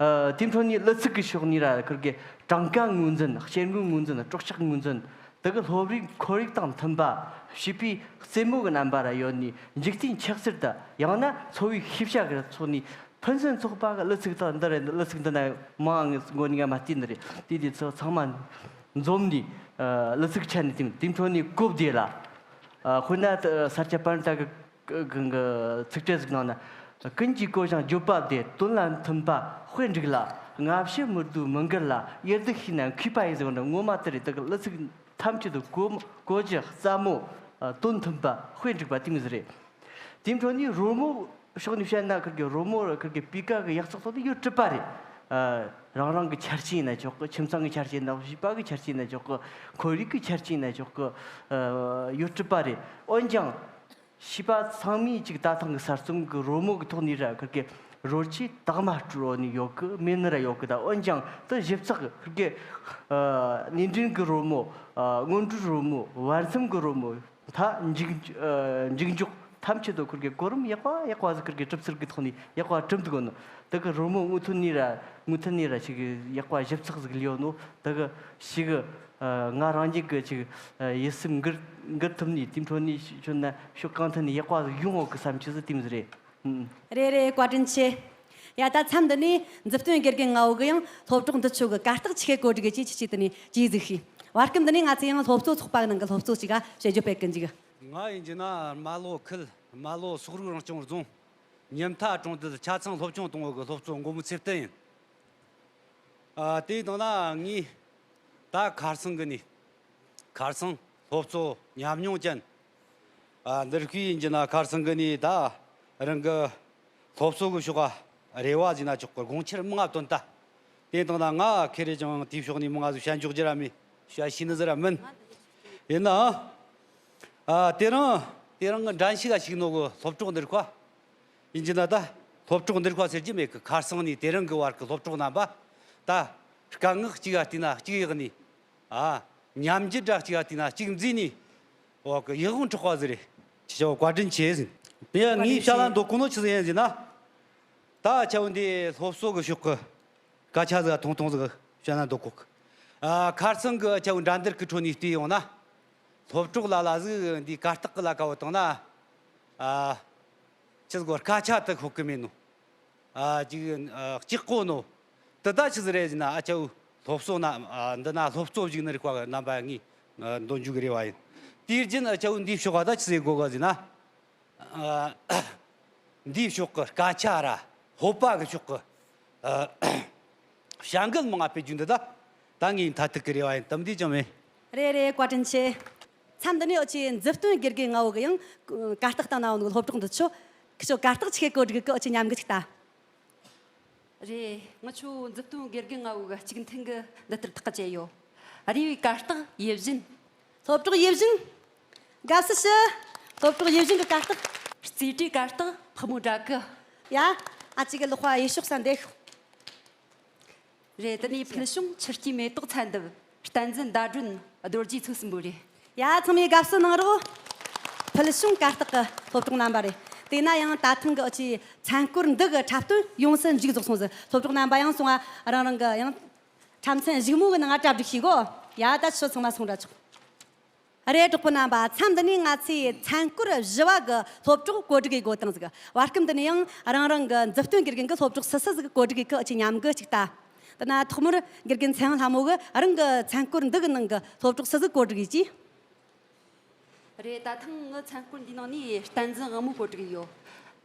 ཨ། དེའི་འཕྲོ་ནས་གླུ་ཚིག་གི་ཕྱོགས་ནས་ར་ཁིར་གི་གྲངས་ཀ་ངོས་འཛིན། ཤེར་དངུལ་ངོས་འཛིན། སྲོག་ཆགས་ངོས་འཛིན། དེ་གི་སློབ་རའི་ཁོར་ཡུག་དང་མཐུན་པ། བྱིས་པའི་རྩེད་མོ་གི་རྣམ་པ་ར་ཡོད་ནས་འཇིག་རྟེན་ཆགས་ཚུལ་དང་ཡང་ན་འཚོ་བའི་ཤེས་བྱ་གི་ཕྱོགས་ནས་ཕུན་སུམ་ཚོགས་པ་གི་གླུ་ཚིག་དག་འདི་རེད། གླུ་ཚིག་འདི་ན་མང་ང་མགོ་ནས་ང་མ་བལྟས་ནི་རེད། དེ་དེ་ཚོ་ཚང་མ་འཛོམས་ནས། ཨ། གླུ་ཚིག་ཆ་ནས་དེ་དེའི་འཕྲོ་ནས་གོ་བདེ་ལ། ཨ། དཔེར་ན་ད་ས་སྐྱ་པཎྜི་ཏ་གི་གི་གི་ཚིག་ཕྲད་ཟིག་ནང་ན། ཀུན་གྱིས་གོ་ཞིང་བརྗོད་པ་བདེ། དོན་ལ་མཐུན་པ་དཔེ་འགྲིག་ལ། སྔ་ཕྱི་མི་སྡོད་མི་འགལ་ལ། ཡུལ་དུ་ཤེས་ན་མཁས་པ་ཡིན་ཟེར་བ་འདྲ། ངོ་མ་དེ་རེད། དེ་གི་གླུ་ཚིག་ཐམས་ཅད་དུ་གོ་གོ་རྒྱུ་སླ་མོ། ཨ། དོན་མཐུན་པ། དཔེ་འགྲིག་པ་དེ་མོ་ཟིག་རེད། དེའི་འཕྲོ་ནས་རོལ་མོ་ཕྱོགས་ནས་བཤད་ན་ཁིར་གི་རོལ་མོ་ར་ཁིར་གི་སྤུས་ཀ་གི་ཡག་ཚགས་ཐོག་ནས་ཡོད་གྲུབ་པ་རེད། ཨ། རང་རང་གི་ཆ་རྐྱེན་ཡིན་ན་ཆོག་གི། ཁྱིམ་ཚང་གི་ཆ་རྐྱེན་ཡིན་ན། བྱིས་པ་གི་ཆ་རྐྱེན་ཡིན་ན་ཆོག་གི། ཁོར་ཡུག་གི་ཆ་རྐྱེན་ཡིན་ན་ཆོག་གི། ཨ། ཡོད་གྲུབ་པ་རེད། འོན་ཀྱང་བྱིས་པ་ཚང་མས་ཅིག་ད་ཐེངས་གི་གསར་རྩོམ་གི་རོལ་མོ་གི་ཐོག་ནས་ར་ཁིར་གི་རོལ་ཆས་དག་མ་སྤྲོད་ནས་ཡོད་གི། མེད་ནི་ར་ཡོད་གི། ད་འོན་ཀྱང་དེ་ཞིབ་ཚགས་ཁིར་གི། ཨ། སྣེ་འདྲེན་གི་རོལ་མོ། ཨ། སྔོན་འགྲོའི་རོལ་མོ། བར་མཚམས་གི་རོལ་མོ། ད་མཇུག་ཨ། མཇུག་འཇོག་ཐམས་ཅད་དུ་ཁིར་གི་གོ་རིམ་ཡག་པ་ཡག་པ་ཟིག་ཁིར་གི་གྲུབ་ཚུལ་གི་ཐོག་ནས་ཡག་པ་གྲུབ་འདུག་ནོ། དེ་གི་རོལ་མོ་མུ་མཐུད་ནས་ར་མུ་མཐུད་ནས་ར་ཞིག་ཡག་པ་ཞིབ་ཚགས་ཟིག་ལས་ཡོད་ནོ། དེ་གི་ཞིག་ཨ། ང་རང་ཉིད་གི་ཅིག་ཨ། ཡིད་སེམས་འགུལ་འགུལ་ཐུབ་ནས་དེའི་འཕྲོ་ནས་ཞུ་ན་ཕྱོགས་གང་ཐད་ནས་ཡག་པ་ཟིག་ཡོང་འོག་གི་བསམ་ཅི་ཟིག་དེ་མོ་ཟིག་རེད། ཨུམ། རེད་རེད། བཀའ་དྲིན་ཆེ། ཡ། ད་མཚམས་འདི་ནས་མཛུབ་སྟོན་དགེ་རྒན་ལྔ་བོ་གི་ཡང་སློབ་གྲོགས་འདི་ཆོ་གི་གར་སྟེགས་ཆི་གེ་གོ་སྒྲིག་གི་ཅི་ཆི་ཆི་དེ་ནས་ཅི་ཟིག་ཤི། བར་སྐབས་འདི་ནས་ང་ཚོ་ཡང་སློབ་གཙོ་ཚོགས་པ་གི་ནང་གི་སློབ་གཙོ་ཅིག་ག་བཤད་རྒྱུ་སྤེལ་གི་འཇུག་ང་ཡིན་གྱི་ན་རྨ་ལྷོ་ཁུལ་རྨ་ལྷོ་སོག་རིགས་རང་སྐྱོང་རྫོང་ཉམ་ཐ་གྲོང་རྡལ་ཆ་ཚང་སློབ་ཆུང་དང་པོ་གི་སློབ་གཙོ་མགོན་པོ་ཚེ་བརྟན་ཡིན། ཨ། དེའི་སྟེང་ན་ངས་ད་ཁ་སང་གི་ནས་ཁ་སང་སློབ་གཙོ་ཉམས་མྱོང་ཅན། ཨ། འདིར་ཁུལ་ཡིན་གྱི་ན་ཁ་སང་གི་ནས་ད་རང་གི་སློབ་གཙོ་གི་ཕྱོགས་རེ་བ་ཟིན་ན་ཆོག་གི། དགོངས་འཆར་མང་ང་བཏོན་ད། དེ་དང་ན་ང་ཁེ་རེ་ཅང་དེའི་ཕྱོགས་ནས་མང་ང་ཟིག་བཤད་འཇོག་རྒྱུ་ར་མེད། བཤད་ཤེས་ནི་ཟིག་ར་མིན། ཡིན་ནའང་། ཨ། དེ་རིང་དེ་རིང་གི་འགྲན་ཞུགས་ལ་ཞུགས་ནོ་གི་སློབ་གྲོགས་འདི་རིགས་པ་ཡིན་གྱི་ན། ད་སློབ་གྲོགས་འདི་རིགས་པ་ཟེར་རྒྱུ་མེད་གི། ཁ་སང་ནས་དེ་རིང་གི་བར་གི་སློབ་གྲོགས་རྣམ་པ་ད་སྐད་ངག་གཅིག་ག་བལྟས་ན་གཅིག་ཡག་ནས། ཨ། ཉམས་འགྱུར་འདྲ་གཅིག་ག་བལྟས་ན་གཅིག་མཛེས་ནས། འོ་གི་ཡིད་དབང་འཕྲོག་པ་ཟིག་རེད། ཁྱེད་ཆོ་བཀའ་དྲིན་ཆེ་ཟིན། དེ་ཡང་ངས་བཤད་ན་འདོད་གོ་ནོ་ཆི་ཟིག་ཡིན་ཟེར་ན། ད་ཁྱེད་འདི་སློབ་གསོ་གི་ཕྱོགས་གི་སྐད་ཆ་ཟིག་ཐུང་ཐུང་ཟིག་བཤད་ན་འདོད་གོ་གི། ཨ། ཁ་སང་གི་ཁྱེད་འགྲན་བསྡུར་གི་ཁྲོད་ནས་བལྟས་ཡོང་ན། སློབ་གྲོགས་ལ་ལ་ཟིག་འདི་གར་སྟེགས་གི་ལ་ཀ་བོ་བཏང་ན། ཨ། ཆི་ཟིག་གོ་སྐད་ཆ་དེ་ཤོད་གི་མེད་ནོ། ཨ། ཅིག་ཨ། ལྕགས་པོ་ནོ། དེ་ད་ཆི་ཟིག་རེད་ཟེར་ན། ཨ་ཅའུ་སློབ་གསོ་ན། ཨ། འདི་ན་སློབ་གཙོ་བཞུགས་ནི་རིགས་པ་རྣམ་པ་ངས་འདོན་རྒྱུ་གི་རེ་བ་ཡིན། དེའི་རྒྱུན་ཨ་ཅའུ་འདིའི་ཕྱོགས་ད་ཆི་ཟིག་དགོས་ག་ཟེར་ན། ཨ། འདིའི་ཕྱོགས་གི་སྐད་ཆ་ར་སྤོབས་པ་གི་ཕྱོགས་གི། ཨ། བྱ་འགུལ་མང་ང་སྤེལ་རྒྱུ་འདི་ད་ད་ངའི་མཐའ་ཐུག་གི་རེ་བ་ཡིན། དམ་འདི་ཅང་མེད། རེད་རེད། བཀའ་དྲིན་ཆེ། མཚམས་འདི་ནས་འུ་ཆོའི་མཛུབ་སྟོན་དགེ་རྒན་ལྔ་བོ་གི་ཡང་གར་སྟེགས་སྟེང་ན་ཡོད་ནོ་གི་སློབ་གྲོགས་འདི་ཆོ། ཁྱེད་ཆོ་གར་སྟེགས་ཆི་གེ་གོ་སྒྲིག་གི། འུ་ཆོ་མཉམ་གི་ཅིག་ལྟ། རེད། ང་ཆོ་མཛུབ་སྟོན་དགེ་རྒན་ལྔ་བོ་གི་གཅིག་མཐུན་གི་འདི་ལྟར་ཐག་བཅད་ཡོད། རེ་བའི་གར་སྟེགས་ཡིད་བཞིན། སློབ་གྲོགས་ཡིད་བཞིན། དགའ་བསུ་ཞུ། སློབ་གྲོགས་ཡིད་བཞིན་གྱི་གར་སྟེགས། རྩེ་གྲའི་གར་སྟེགས་ཕག་མོ་སྦྲ་གི། ཡ། ཨ་ཅེ་གི་ལག་པ་ཡེ་ཤོག་ས་འདེགས། རེད། དེ་ནས་ཕུལ་བྱུང་ཆུ་སྐྱེས་མེ་ཏོག་ཚལ་འདེབས། བསྟན་འཛིན་ཟླ་སྒྲོན་རྡོ་རྗེ་ཚོ་གསུམ་པོ་རེད། ཡ། ཚང་མས་དགའ་བསུ་གནང་རོགས། ཕུལ་བྱུང་གར་སྟེགས་ཀྱི་སློབ་གྲོགས་རྣམ་པ་རེད། དེས་ན་ཡང་ད་ཐེངས་ཀྱི་ཨ་ཅེ་ཚན་སྐོར་འདི་གི་འཁྲབ་སྟོན་ཡོངས་སུ་མཇུག་རྫོགས་སོང་ཟིག། སློབ་གྲོགས་རྣམ་པ་ཡང་སོང་ང་རང་རང་གི་ཡང་འཁྲབ་ཚན་གཞུག་མོ་གི་ནང་ང་གྲ་སྒྲིག་བྱེད་གོ། ཡ། ད་ཁྱོད་ཚང་མ་སོང་འདྲ་ཆོག། རེད། གྲོགས་པོ་རྣམ་པ། མཚམས་འདི་ནས་ང་ཚོས་ཚན་སྐོར་བཞི་བ་གི་སློབ་གྲོགས་བཀོད་སྒྲིག་ཡེད་དགོས་བཏང་ཟིག། བར་སྐབས་འདི་ནས་ཡང་རང་རང་གི་མཛུབ་སྟོན་དགེ་རྒན་གྱིས་སློབ་གྲོགས་སུ་སུ་ཟིག་བཀོད་སྒྲིག་ཡེད་གི་ཨ་ཅེ་མཉམ་གི་ཅིག་ལྟ། དེ་ན་ཐོག་མར་དགེ་རྒན་ཚེ་དབང་ལྷ་མོ་གིས་རང་གི་ཚན་སྐོར་འདི་གི་ནང་གི་སློབ་གྲོགས་སུ་ཟིག་བཀོད་སྒྲིག་ཡེད་ཀྱི། རེད། ད་ཐེངས་ངའི་ཚན་སྐོར་འདིའི་ནང་ནས་བསྟན་འཛིན་དབང་མོ་བཀོད་སྒྲིག་ཡོད།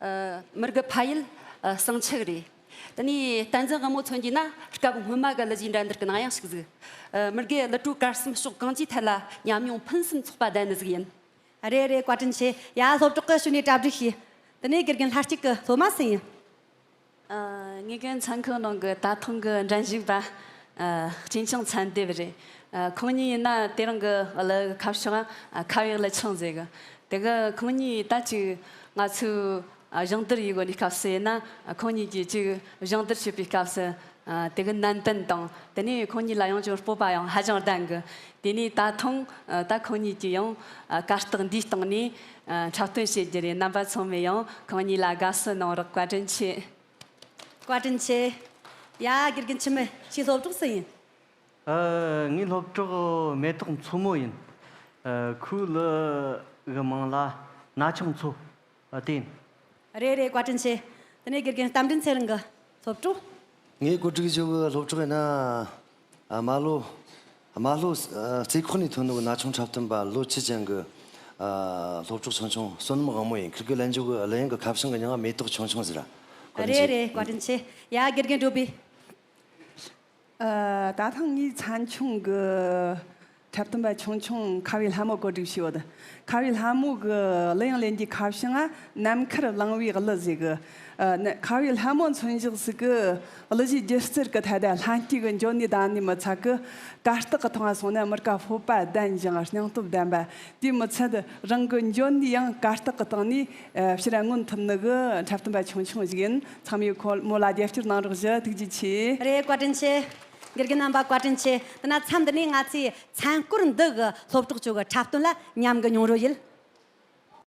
ཨ། མི་དགེ་ཕ་ཡུལ། ཨ། ཟིང་ཆ་གི་རེད། དེ་ནས་བསྟན་འཛིན་དབང་མོ་མཚོན་རྒྱུ་ན་སྐབས་སྔོན་མ་གི་གླུ་གཞས་འགྲན་བསྡུར་གི་ནང་ཡང་ཞུགས་ཟིག། ཨ། མི་དགེ་གླུ་བྲོ་གར་གསུམ་ཕྱོགས་གང་ཅིའི་ཐད་ལ་ཉམས་མྱོང་ཕུན་སུམ་ཚོགས་པ་ལྡན་ནི་ཟིག་ཡིན། རེད་རེད། བཀའ་དྲིན་ཆེ། ཡ། སློབ་གྲོགས་ཀྱིས་ཞུ་ནས་གྲ་སྒྲིག་བྱོས། དེ་ནས་དགེ་རྒན་ལྷ་སྐྱིད་ཀྱི་སློབ་མ་སུ་ཡིན། ཨ། ངེད་ཀྱི་ཚན་ཁག་ནང་གི་ད་ཐེངས་ཀྱི་འགྲན་ཞུགས་པ། ཨ། གཅན་ཆུང་ཚན་འདེབས་རེད། ཨ། ཁོང་གཉིས་ཡིན་ན་དེ་རིང་གི་གླུ་ཁ་བྱང་། ཨ། ཁ་བའི་གླུ་ཆུང་ཟེར་གི། དེ་གི་ཁོང་གཉིས་ད་ཅིག་ང་ཚོའི། ཨ། སྦྱོང་བརྡར་ཡེད་གོ་ནི་སྐབས་སུ་ཡིན་ན། ཨ། ཁོང་གཉིས་ཀྱིས་ཅིག་སྦྱོང་བརྡར་བྱེད་པའི་སྐབས་སུ། ཨ། དེ་གི་ནན་ཏན་དང་། དེ་ནས་ཁོང་གཉིས་ལ་ཡང་ཅུང་སྤོབས་པ་ཡང་ཧ་ཅང་ལྡན་གི། དེ་ནས་ད་ཐེངས། ཨ། ད་ཁོང་གཉིས་ཀྱིས་ཡང་། ཨ། གར་སྟེགས་འདིའི་སྟེང་ནས། ཨ། འཁྲབ་སྟོན་བྱེད་རྒྱུ་རེད། རྣམ་པ་ཚང་མས་ཡང་ཁོང་གཉིས་ལ་དགའ་བསུ་གནང་རོགས། བཀའ་དྲིན་ཆེ། བཀའ་དྲིན་ཆེ། ཡ། དགེ་རྒན་འཆི་མེད། ཁྱེད་སློབ་གྲོགས་སུ་ཡིན། ཨ། ངའི་སློབ་གྲོགས་མེ་ཏོག་མཚོ་མོ་ཡིན། ཨ། ཁོའི་གླུ་གི་མིང་ལ་ན་ཆུང་མཚོ། ཨ། དེ་ཡིན། རེད་རེད། བཀའ་དྲིན་ཆེ། དེ་ནས་དགེ་རྒན་རྟ་མགྲིན་ཚེ་རིང་གི་སློབ་གྲོགས། ངས་བཀོད་སྒྲིག་བྱེད་གི་སློབ་གྲོགས་ཡིན་ན། ཨ། རྨ་ལྷོ། རྨ་ལྷོ། ཨ། རྩེ་ཁོག་ནས་ཐོན་ནོ་གི་ན་ཆུང་འཁྲབ་སྟོན་པ་ལོ་ཆི་ཅན་གི། ཨ། སློབ་གྲོགས་ཆུང་ཆུང་བསོད་ནམས་དབང་མོ་ཡིན། ཁིར་གི་ལེན་འཇུག་གི་གླུ་དབྱངས་གི་ཁ་བྱང་གི་མྱིང་ང་མེ་ཏོག་ཆུང་ཆུང་ཟེར་ར། བཀའ་དྲིན་རེད་ཆེ། རེད། བཀའ་དྲིན་ཆེ། ཡ། དགེ་རྒན་འགྲོ་བི། ཨ། ད་ཐེངས་ངའི་ཚན་ཆུང་གི་འཁྲབ་སྟོན་པ་ཆུང་ཆུང་ཁ་བའི་ལྷ་མོ་བཀོད་སྒྲིག་བྱས་ཡོད། ཁ་བའི་ལྷ་མོ་གི་གླུ་དབྱངས་ལེན་རྒྱུའི་ཁ་བྱང་ང་ནམ་མཁར་གླིང་བའི་གླུ་ཟེར་གི། ཨ། ན། ཁ་བའི་ལྷ་མོ་མཚོན་བྱེད་ཟིག་གི། གླུ་གཞས་སྒྱུ་རྩལ་གི་ཐད་ལ་ལྷན་སྐྱེས་གི་འཇོན་ནུས་ལྡན་ནི་མི་ཚད་གི། གར་སྟེགས་གི་ཐོག་ང་སོང་ན་མི་དགེ་སྤོབས་པ་ལྡན་ཞིང་སྙིང་སྟོབས་ལྡན་པ། དེ་མི་ཚད་རང་གི་འཇོན་ནུས་ཡང་གར་སྟེགས་གི་སྟེང་ནས། ཨ། ཕྱིར་མངོན་ཐུབ་ནི་གི་འཁྲབ་སྟོན་པ་ཆུང་ཆུང་ཞིག་ཡིན། ཚང་མས་ཁོ་མོ་ལ་རྒྱབ་སྐྱོར་གནང་རོགས་ཞུ། ཐུགས་རྗེ་ཆེ། རེད། བཀའ་དྲིན་ཆེ། དགེ་རྒན་རྣམ་པ་བཀའ་དྲིན་ཆེ། དེ་ན་མཚམས་འདི་ནས་ང་ཚོས་ཚན་སྐོར་འདི་གི་སློབ་གྲོགས་ཚོ་གི་འཁྲབ་སྟོན་ལ་མཉམ་གི་མྱོང་རོལ་ཡེད།